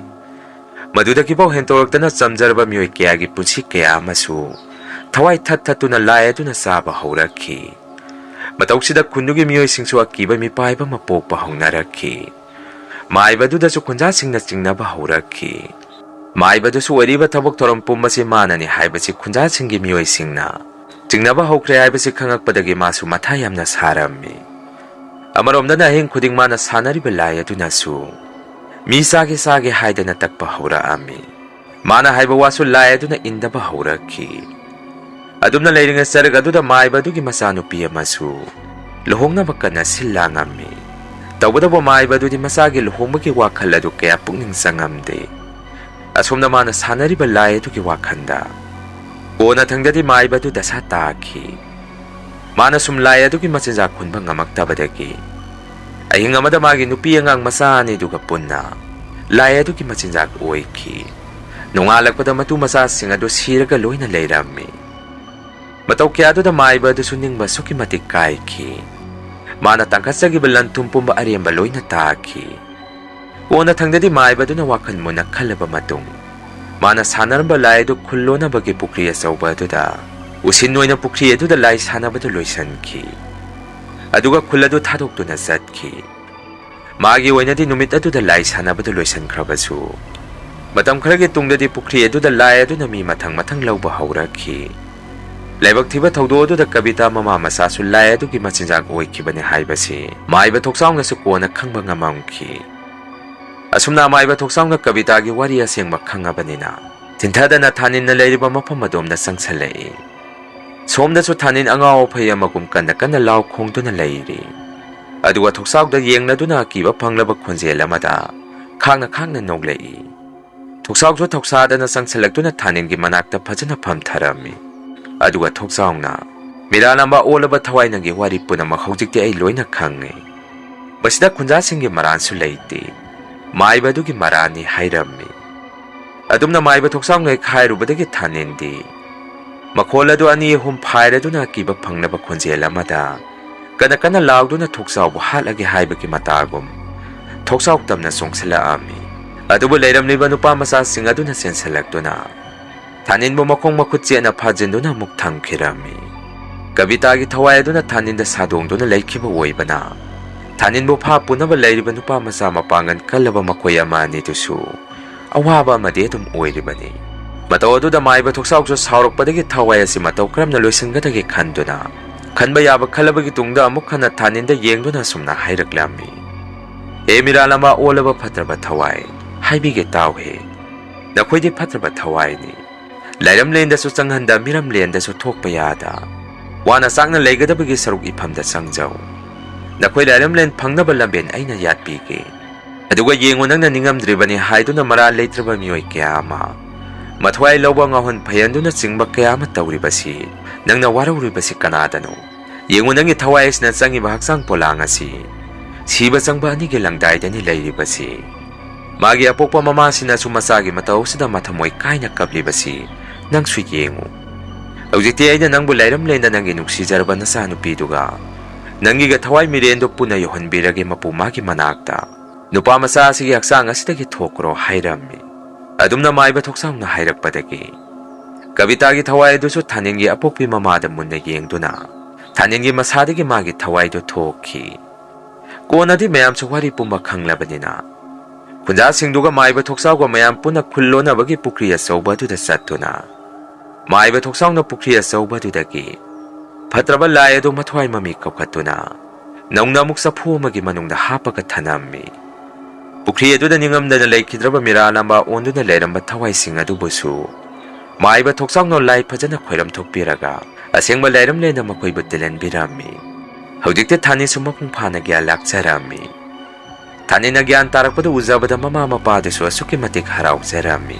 ꯃꯗꯨꯗꯒꯤꯐꯥꯎ ꯍꯦꯟꯇꯣꯔꯛꯇꯅ ꯆꯝꯖꯔꯕ ꯃꯤꯑꯣꯏ ꯀꯌꯥꯒꯤ ꯄꯨꯟꯁꯤ ꯀꯌꯥ ꯑꯃꯁꯨ ꯊꯋꯥꯏ ꯊꯠ ꯊꯠꯇꯨꯅ ꯂꯥꯏ ꯑꯗꯨꯅ ꯆꯥꯕ ꯍꯧꯔꯛꯈꯤ꯫ ꯃꯇꯧꯁꯤꯗ ꯈꯨꯟꯗꯨꯒꯤ ꯃꯤꯑꯣꯏꯁꯤꯡꯁꯨ ꯑꯀꯤꯕ ꯃꯤꯄꯥꯏꯕ ꯑꯃ ꯄꯣꯛꯄ ꯍꯧꯅꯔꯛꯈꯤ꯫ ꯃꯥꯏꯕꯗꯨꯗꯁꯨ ꯈꯨꯟꯖꯥꯁꯤꯡꯅ ꯆꯤꯡꯅꯕ ꯍꯧꯔꯛꯈꯤ꯫ ꯃꯥꯏꯕꯗꯨꯁꯨ ꯑꯣꯏꯔꯤꯕ ꯊꯕꯛ ꯊꯧꯔꯝ ꯄꯨꯝꯕꯁꯤ ꯃꯥꯅꯅꯤ ꯍꯥꯏꯕꯁꯤ ꯈꯨꯟꯖꯥꯁꯤꯡꯒꯤ ꯃꯤꯑꯣꯏꯁꯤꯡꯅ ꯆꯤꯡꯅꯕ ꯍꯧꯈ꯭ꯔꯦ ꯍꯥꯏꯕꯁꯤ ꯈꯪꯉꯛꯄꯗꯒꯤ ꯃꯥꯁꯨ ꯃꯊꯥ ꯌꯥꯝꯅ ꯁꯥꯔꯝꯃꯤ꯫ ꯑꯃꯔꯣꯝꯗꯅ ꯑꯍꯤꯡ ꯈꯨꯗꯤꯡ ꯃꯥꯅ ꯁꯥꯟꯅꯔꯤꯕ ꯂꯥꯏ ꯑꯗꯨꯅꯁꯨ ꯃꯤ ꯆꯥꯒꯦ ꯆꯥꯒꯦ ꯍꯥꯏꯗꯅ ꯇꯛꯄ ꯍꯧꯔꯛꯑꯝꯃꯤ꯫ ꯃꯥꯅ ꯍꯥꯏꯕ ꯋꯥꯁꯨ ꯂꯥꯏ ꯑꯗꯨꯅ ꯏꯟꯗꯕ ꯍꯧꯔꯛꯈꯤ꯫ ꯑꯗꯨꯝꯅ ꯂꯩꯔꯤꯉꯩ ꯆꯔꯛ ꯑꯗꯨꯗ ꯃꯥꯏꯕ ꯑꯗꯨꯒꯤ ꯃꯆꯥꯅꯨꯄꯤ ꯑꯃꯁꯨ ꯂꯨꯍꯣꯡꯅꯕ ꯀꯟꯅ ꯁꯤꯜ ꯂꯥꯡꯉꯝꯃꯤ꯫ ꯇꯧꯕꯇꯕꯨ ꯃꯥꯏꯕ ꯑꯗꯨꯗꯤ ꯃꯆꯥꯒꯤ ꯂꯨꯍꯣꯡꯕꯒꯤ ꯋꯥꯈꯜ ꯑꯗꯨ ꯀꯌꯥ ꯄꯨꯛꯅꯤꯡ ꯆꯪꯉꯝꯗꯦ꯫ ꯑꯁꯣꯝꯗ ꯃꯥꯅ ꯁꯥꯟꯅꯔꯤꯕ ꯂꯥꯏ ꯑꯗꯨꯒꯤ ꯋꯥꯈꯜꯗ꯫ ꯀꯣꯟꯅꯊꯪꯗꯗꯤ ꯃꯥꯏꯕ ꯑꯗꯨ ꯗꯁꯥ ꯇꯥꯈꯤ꯫ ꯃꯥꯅ ꯁꯨꯝ ꯂꯥꯏ ꯑꯗꯨꯒꯤ ꯃꯆꯤꯟꯖꯥꯛ ꯍꯨꯟꯕ ꯉꯝꯃꯛꯇꯕꯗꯒꯤ ꯑꯍꯤꯡ ꯑꯃꯗ ꯃꯥꯒꯤ ꯅꯨꯄꯤ ꯑꯉꯥꯡ ꯃꯆꯥ ꯑꯅꯤꯗꯨꯒ ꯄꯨꯟꯅ ꯂꯥꯏ ꯑꯗꯨꯒꯤ ꯃꯆꯤꯟꯖꯥꯛ ꯑꯣꯏꯈꯤ꯫ ꯅꯣꯡꯉꯥꯜꯂꯛꯄꯗ ꯃꯇꯨ ꯃꯆꯥꯁꯤꯡ ꯑꯗꯨ ꯁꯤꯔꯒ ꯂꯣꯏꯅ ꯂꯩꯔꯝꯃꯤ꯫ ꯃꯇꯧ ꯀꯌꯥꯗꯨꯗ ꯃꯥꯏꯕ ꯑꯗꯨꯁꯨ ꯅꯤꯡꯕ ꯑꯁꯨꯛꯀꯤ ꯃꯇꯤꯛ ꯀꯥꯏꯈꯤ꯫ ꯃꯥꯅ ꯇꯥꯡꯈꯠꯆꯈꯤꯕ ꯂꯟ ꯊꯨꯝ ꯄꯨꯝꯕ ꯑꯔꯦꯝꯕ ꯂꯣꯏꯅ ꯇꯥꯈꯤ꯫ ꯀꯣꯟꯅꯊꯪꯗꯗꯤ ꯃꯥꯏꯕ ꯑꯗꯨꯅ ꯋꯥꯈꯜ ꯃꯨꯟꯅ ꯈꯜꯂꯕ ꯃꯇꯨꯡ, ꯃꯥꯅ ꯁꯥꯟꯅꯔꯝꯕ ꯂꯥꯏ ꯑꯗꯨ ꯈꯨꯜꯂꯣꯟꯅꯕꯒꯤ ꯄꯨꯈ꯭ꯔꯤ ꯑꯆꯧꯕ ꯑꯗꯨꯗ, ꯎꯁꯤꯟ ꯑꯣꯏꯅ ꯄꯨꯈ꯭ꯔꯤ ꯑꯗꯨꯗ ꯂꯥꯏ ꯁꯥꯟꯅꯕꯗꯨ ꯂꯣꯏꯁꯤꯟꯈꯤ꯫ ꯑꯗꯨꯒ ꯈꯨꯜ ꯑꯗꯨ ꯊꯥꯗꯣꯛꯇꯨꯅ ꯆꯠꯈꯤ꯫ ꯃꯥꯒꯤ ꯑꯣꯏꯅꯗꯤ ꯅꯨꯃꯤꯠ ꯑꯗꯨꯗ ꯂꯥꯏ ꯁꯥꯟꯅꯕꯗꯨ ꯂꯣꯏꯁꯤꯟꯈ꯭ꯔꯕꯁꯨ, ꯃꯇꯝ ꯈꯔꯒꯤ ꯇꯨꯡꯗꯗꯤ ꯄꯨꯈ꯭ꯔꯤ ꯑꯗꯨꯗ ꯂꯥꯏ ꯑꯗꯨꯅ ꯃꯤ ꯃꯊꯪ ꯃꯊꯪ ꯂꯧꯕ ꯍꯧꯔꯛꯈꯤ꯫ ꯂꯥꯏꯕꯛ ꯊꯤꯕ ꯊꯧꯗꯣꯛ ꯑꯗꯨꯗ ꯀꯕꯤꯇꯥ ꯃꯃꯥ ꯃꯆꯥꯁꯨ ꯂꯥꯏ ꯑꯗꯨꯒꯤ ꯃꯆꯤꯟꯖꯥꯛ ꯑꯣꯏꯈꯤꯕꯅꯤ ꯍꯥꯏꯕꯁꯤ ꯃꯥꯏꯕ ꯊꯣꯛꯆꯥꯎꯅꯁꯨ ꯀꯣꯟꯅ ꯈꯪꯕ ꯉꯝꯃꯝꯈꯤ꯫ ꯑꯁꯨꯝꯅ ꯃꯥꯏꯕ ꯊꯣꯛꯆꯥꯎꯅ ꯀꯕꯤꯇꯥꯒꯤ ꯋꯥꯔꯤ ꯑꯁꯦꯡꯕ ꯈꯪꯉꯕꯅꯤꯅ, ꯊꯤꯟꯊꯗꯅ ꯊꯥꯅꯤꯟꯅ ꯂꯩꯔꯤꯕ ꯃꯐꯝ ꯑꯗꯣꯝꯗ ꯆꯪꯁꯤꯜꯂꯛꯏ꯫ ꯁꯣꯝꯗꯁꯨ ꯊꯥꯅꯤꯟ ꯑꯉꯥꯎ ꯑꯐꯩ ꯑꯃꯒꯨꯝ ꯀꯟꯅ ꯀꯟꯅ ꯂꯥꯎ ꯈꯣꯡꯗꯨꯅ ꯂꯩꯔꯤ꯫ ꯑꯗꯨꯒ ꯊꯣꯛꯆꯥꯎꯗ ꯌꯦꯡꯂꯗꯨꯅ ꯑꯀꯤꯕ ꯐꯪꯂꯕ ꯈꯣꯟꯖꯦꯜ ꯑꯃꯗ ꯈꯥꯡꯅ ꯈꯥꯡꯅ ꯅꯣꯛꯂꯛꯏ꯫ ꯊꯣꯛꯆꯥꯎꯁꯨ ꯊꯧꯁꯥꯗꯅ ꯆꯪꯁꯤꯜꯂꯛꯇꯨꯅ ꯊꯥꯅꯤꯟꯒꯤ ꯃꯅꯥꯛꯇ ꯐꯖꯅ ꯐꯝꯊꯔꯝꯃꯤ꯫ ꯑꯗꯨꯒ ꯊꯣꯛꯆꯥꯎꯅ, "ꯃꯤꯔꯥꯂꯝꯕ ꯑꯣꯜꯂꯕ ꯊꯋꯥꯏ, ꯅꯪꯒꯤ ꯋꯥꯔꯤ ꯄꯨꯝꯅꯃꯛ ꯍꯧꯖꯤꯛꯇꯤ ꯑꯩ ꯂꯣꯏꯅ ꯈꯪꯉꯦ꯫ ꯃꯁꯤꯗ ꯈꯨꯟꯖꯥꯁꯤꯡꯒꯤ ꯃꯔꯥꯟꯁꯨ ꯂꯩꯇꯦ꯫ ꯃꯥꯏꯕ ꯑꯗꯨꯒꯤ ꯃꯔꯥꯟꯅꯤ" ꯍꯥꯏꯔꯝꯃꯤ꯫ ꯑꯗꯨꯝꯅ ꯃꯥꯏꯕ ꯊꯣꯛꯆꯥꯎꯅ ꯍꯦꯛ ꯍꯥꯏꯔꯨꯕꯗꯒꯤ ꯊꯥꯅꯤꯟꯗꯤ ꯃꯈꯣꯜ ꯑꯗꯨ ꯑꯅꯤ ꯑꯍꯨꯝ ꯐꯥꯏꯔꯗꯨꯅ ꯑꯀꯤꯕ ꯐꯪꯅꯕ ꯈꯣꯟꯖꯦꯜ ꯑꯃꯗ ꯀꯟꯅ ꯀꯟꯅ ꯂꯥꯎꯗꯨꯅ ꯊꯣꯛꯆꯥꯎꯕꯨ ꯍꯥꯠꯂꯒꯦ ꯍꯥꯏꯕꯒꯤ ꯃꯇꯥꯒꯨꯝ ꯊꯣꯛꯆꯥꯎ ꯇꯝꯅ ꯆꯣꯡꯁꯤꯜꯂꯛꯑꯝꯃꯤ꯫ ꯑꯗꯨꯕꯨ ꯂꯩꯔꯝꯂꯤꯕ ꯅꯨꯄꯥ ꯃꯆꯥꯁꯤꯡ ꯑꯗꯨꯅ ꯆꯦꯟꯁꯤꯜꯂꯛꯇꯨꯅ ꯊꯥꯅꯤꯟꯕꯨ ꯃꯈꯣꯡ ꯃꯈꯨꯠ ꯆꯦꯠꯅ ꯐꯥꯖꯤꯟꯗꯨꯅ ꯑꯃꯨꯛ ꯊꯝꯈꯤꯔꯝꯃꯤ꯫ ꯀꯕꯤꯇꯥꯒꯤ ꯊꯋꯥꯏ ꯑꯗꯨꯅ ꯊꯥꯅꯤꯟꯗ ꯁꯥꯗꯣꯡꯗꯨꯅ ꯂꯩꯈꯤꯕ ꯑꯣꯏꯕꯅ, ꯊꯥꯅꯤꯟꯕꯨ ꯐꯥ ꯄꯨꯅꯕ ꯂꯩꯔꯤꯕ ꯅꯨꯄꯥ ꯃꯆꯥ ꯃꯄꯥꯡꯒꯜ ꯀꯜꯂꯕ ꯃꯈꯣꯏ ꯑꯃ ꯑꯅꯤꯗꯨꯁꯨ ꯑꯋꯥꯕ ꯑꯃꯗꯤ ꯑꯗꯨꯝ ꯑꯣꯏꯔꯤꯕꯅꯤ꯫ ꯃꯇꯧ ꯑꯗꯨꯗ ꯃꯥꯏꯕ ꯊꯣꯛꯆꯥꯎꯁꯨ ꯁꯥꯎꯔꯛꯄꯗꯒꯤ ꯊꯋꯥꯏ ꯑꯁꯤ ꯃꯇꯧ ꯀꯔꯝꯅ ꯂꯣꯏꯁꯤꯟꯒꯗꯒꯦ ꯈꯟꯗꯨꯅ, ꯈꯟꯕ ꯌꯥꯕ ꯈꯜꯂꯕꯒꯤ ꯇꯨꯡꯗ ꯑꯃꯨꯛ ꯍꯟꯅ ꯊꯥꯅꯤꯟꯗ ꯌꯦꯡꯗꯨꯅ ꯑꯁꯨꯝꯅ ꯍꯥꯏꯔꯛꯂꯝꯃꯤ, "ꯍꯦ ꯃꯤꯔꯥꯂꯝꯕ ꯑꯣꯜꯂꯕ ꯐꯠꯇ꯭ꯔꯕ ꯊꯋꯥꯏ, ꯍꯥꯏꯕꯤꯒꯦ ꯇꯥꯎꯍꯦ꯫ ꯅꯈꯣꯏꯗꯤ ꯐꯠꯇ꯭ꯔꯕ ꯊꯋꯥꯏꯅꯤ꯫ ꯂꯥꯏꯔꯝꯂꯦꯟꯗꯁꯨ ꯆꯪꯍꯟꯗ, ꯃꯤꯔꯝꯂꯦꯟꯗꯁꯨ ꯊꯣꯛꯄ ꯌꯥꯗ, ꯋꯥꯅ ꯆꯥꯛꯅ ꯂꯩꯒꯗꯕꯒꯤ ꯁꯔꯨꯛ ꯏꯐꯝꯗ ꯆꯪꯖꯧ꯫ ꯅꯈꯣꯏ ꯂꯥꯏꯔꯝꯂꯦꯟ ꯐꯪꯅꯕ ꯂꯝꯕꯦꯟ ꯑꯩꯅ ꯌꯥꯠꯄꯤꯒꯦ꯫ ꯑꯗꯨꯒ ꯌꯦꯡꯉꯨ, ꯅꯪꯅ ꯅꯤꯡꯉꯝꯗ꯭ꯔꯤꯕꯅꯤ ꯍꯥꯏꯗꯨꯅ ꯃꯔꯥꯜ ꯂꯩꯇ꯭ꯔꯕ ꯃꯤꯑꯣꯏ ꯀꯌꯥ ꯑꯃ, ꯃꯊ꯭ꯋꯥꯏ ꯂꯧꯕ ꯉꯥꯎꯍꯟ ꯐꯩꯍꯟꯗꯨꯅ ꯆꯤꯡꯕ ꯀꯌꯥ ꯑꯃ ꯇꯧꯔꯤꯕꯁꯤ, ꯅꯪꯅ ꯋꯥꯔꯧꯔꯤꯕꯁꯤ ꯀꯅꯥꯗꯅꯣ? ꯌꯦꯡꯉꯨ, ꯅꯪꯒꯤ ꯊꯋꯥꯏ ꯑꯁꯤꯅ ꯆꯪꯉꯤꯕ ꯍꯛꯆꯥꯡ ꯄꯣꯂꯥꯡ ꯑꯁꯤ ꯁꯤꯕ ꯆꯪꯕ ꯑꯅꯤꯒꯤ ꯂꯪꯗꯥꯏꯗꯅꯤ ꯂꯩꯔꯤꯕꯁꯤ꯫ ꯃꯥꯒꯤ ꯑꯄꯣꯛꯄ ꯃꯃꯥꯁꯤꯅꯁꯨ ꯃꯆꯥꯒꯤ ꯃꯇꯧ ꯑꯁꯤꯗ ꯃꯊꯃꯣꯏ ꯀꯥꯏꯅ ꯀꯞꯂꯤꯕꯁꯤ ꯅꯪꯁꯨ ꯌꯦꯡꯉꯨ꯫ ꯍꯧꯖꯤꯛꯇꯤ ꯑꯩꯅ ꯅꯪꯕꯨ ꯂꯩꯔꯝꯂꯦꯅ ꯅꯪꯒꯤ ꯅꯨꯡꯁꯤꯖꯔꯕ ꯅꯆꯥꯅꯨꯄꯤꯗꯨꯒ ꯅꯪꯒꯤꯒ ꯊꯋꯥꯏ ꯃꯤꯔꯦꯟꯗꯨ ꯄꯨꯟꯅ ꯌꯧꯍꯟꯕꯤꯔꯒꯦ ꯃꯄꯨ ꯃꯥꯒꯤ ꯃꯅꯥꯛꯇ꯫ ꯅꯨꯄꯥ ꯃꯆꯥ ꯑꯁꯤꯒꯤ ꯍꯛꯆꯥꯡ ꯑꯁꯤꯗꯒꯤ ꯊꯣꯛꯈ꯭ꯔꯣ ꯍꯥꯏꯔꯝꯃꯤ꯫ ꯑꯗꯨꯝꯅ ꯃꯥꯏꯕ ꯊꯣꯛꯆꯥꯎꯅ ꯍꯥꯏꯔꯛꯄꯗꯒꯤ ꯀꯕꯤꯇꯥꯒꯤ ꯊꯋꯥꯏ ꯑꯗꯨꯁꯨ ꯊꯥꯅꯤꯟꯒꯤ ꯑꯄꯣꯛꯄꯤ ꯃꯃꯥꯗ ꯃꯨꯟꯅ ꯌꯦꯡꯗꯨꯅ ꯊꯥꯅꯤꯟꯒꯤ ꯃꯁꯥꯗꯒꯤ ꯃꯥꯒꯤ ꯊꯋꯥꯏꯗꯨ ꯊꯣꯛꯈꯤ꯫ ꯀꯣꯟꯅꯗꯤ ꯃꯌꯥꯝꯁꯨ ꯋꯥꯔꯤ ꯄꯨꯝꯕ ꯈꯪꯂꯕꯅꯤꯅ ꯈꯨꯟꯖꯥꯁꯤꯡꯗꯨꯒ ꯃꯥꯏꯕ ꯊꯣꯛꯆꯥꯎꯒ ꯃꯌꯥꯝ ꯄꯨꯟꯅ ꯈꯨꯜ ꯂꯣꯟꯅꯕꯒꯤ ꯄꯨꯈ꯭ꯔꯤ ꯑꯆꯧꯕ ꯑꯗꯨꯗ ꯆꯠꯇꯨꯅ ꯃꯥꯏꯕ ꯊꯣꯛꯆꯥꯎꯅ ꯄꯨꯈ꯭ꯔꯤ ꯑꯆꯧꯕ ꯑꯗꯨꯗꯒꯤ ꯐꯠꯇ꯭ꯔꯕ ꯂꯥꯏ ꯑꯗꯨ ꯃꯊ꯭ꯋꯥꯏ ꯃꯃꯤ ꯀꯧꯈꯠꯇꯨꯅ ꯅꯧꯅ ꯑꯃꯨꯛ ꯆꯐꯨ ꯑꯃꯒꯤ ꯃꯅꯨꯡꯗ ꯍꯥꯞꯄꯒ ꯊꯅꯝꯃꯤ꯫ ꯄꯨꯈ꯭ꯔꯤ ꯑꯗꯨꯗ ꯅꯤꯡꯉꯝꯗꯅ ꯂꯩꯈꯤꯗ꯭ꯔꯕ ꯃꯤꯔꯥ ꯂꯝꯕꯥ ꯑꯣꯟꯗꯨꯅ ꯂꯩꯔꯝꯕ ꯊꯋꯥꯏꯁꯤꯡ ꯑꯗꯨꯕꯨꯁꯨ ꯃꯥꯏꯕ ꯊꯣꯛꯆꯥꯎꯅ ꯂꯥꯏ ꯐꯖꯅ ꯈꯣꯏꯔꯝ ꯊꯣꯛꯄꯤꯔꯒ ꯑꯁꯦꯡꯕ ꯂꯩꯔꯝꯂꯦꯅ ꯃꯈꯣꯏꯕꯨ ꯇꯤꯜꯍꯟꯕꯤꯔꯝꯃꯤ꯫ ꯍꯧꯖꯤꯛꯇꯤ ꯊꯥꯅꯤꯁꯨ ꯃꯄꯨꯡ ꯐꯥꯅ ꯒ꯭ꯌꯥꯟ ꯂꯥꯛꯆꯔꯝꯃꯤ꯫ ꯊꯥꯅꯤꯅ ꯒ꯭ꯌꯥꯟ ꯇꯥꯔꯛꯄꯗ ꯎꯖꯕꯗ ꯃꯃꯥ ꯃꯄꯥꯗꯨꯁꯨ ꯑꯁꯨꯛꯀꯤ ꯃꯇꯤꯛ ꯍꯔꯥꯎꯖꯔꯝꯃꯤ꯫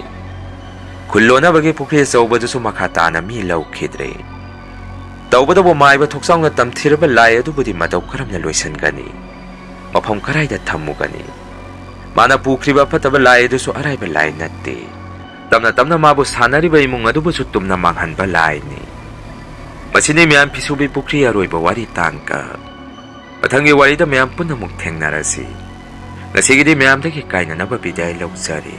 ꯈꯨꯜ ꯂꯣꯟꯅꯕꯒꯤ ꯄꯨꯈ꯭ꯔꯤ ꯑꯆꯧꯕꯗꯨꯁꯨ ꯃꯈꯥ ꯇꯥꯅ ꯃꯤ ꯂꯧꯈꯤꯗ꯭ꯔꯦ꯫ ꯇꯧꯕꯇꯕꯨ ꯃꯥꯏꯕ ꯊꯣꯛꯆꯥꯎꯅ ꯇꯝꯊꯤꯔꯕ ꯂꯥꯏ ꯑꯗꯨꯕꯨꯗꯤ ꯃꯇꯧ ꯀꯔꯝꯅ ꯂꯣꯏꯁꯤꯟꯒꯅꯤ? ꯃꯐꯝ ꯀꯔꯥꯏꯗ ꯊꯝꯃꯨꯒꯅꯤ? ꯃꯥꯅ ꯄꯨꯈ꯭ꯔꯤꯕ ꯑꯐꯠꯇꯕ ꯂꯥꯏ ꯑꯗꯨꯁꯨ ꯑꯔꯥꯏꯕ ꯂꯥꯏ ꯅꯠꯇꯦ꯫ ꯇꯞꯅ ꯇꯞꯅ ꯃꯥꯕꯨ ꯁꯥꯟꯅꯔꯤꯕ ꯏꯃꯨꯡ ꯑꯗꯨꯕꯨꯁꯨ ꯇꯨꯝꯅ ꯃꯥꯡꯍꯟꯕ ꯂꯥꯏꯅꯤ꯫ ꯃꯁꯤꯅꯤ ꯃꯌꯥꯝ ꯐꯤꯁꯨꯕꯤ ꯄꯨꯈ꯭ꯔꯤ ꯑꯔꯣꯏꯕ ꯋꯥꯔꯤ ꯇꯥꯡꯀꯛ꯫ ꯃꯊꯪꯒꯤ ꯋꯥꯔꯤꯗ ꯃꯌꯥꯝ ꯄꯨꯟꯅ ꯑꯃꯨꯛ ꯊꯦꯡꯅꯔꯁꯤ꯫ ꯉꯁꯤꯒꯤꯗꯤ ꯃꯌꯥꯝꯗꯒꯤ ꯀꯥꯏꯅꯅꯕ ꯕꯤꯗꯥꯏ ꯂꯧꯖꯔꯤ꯫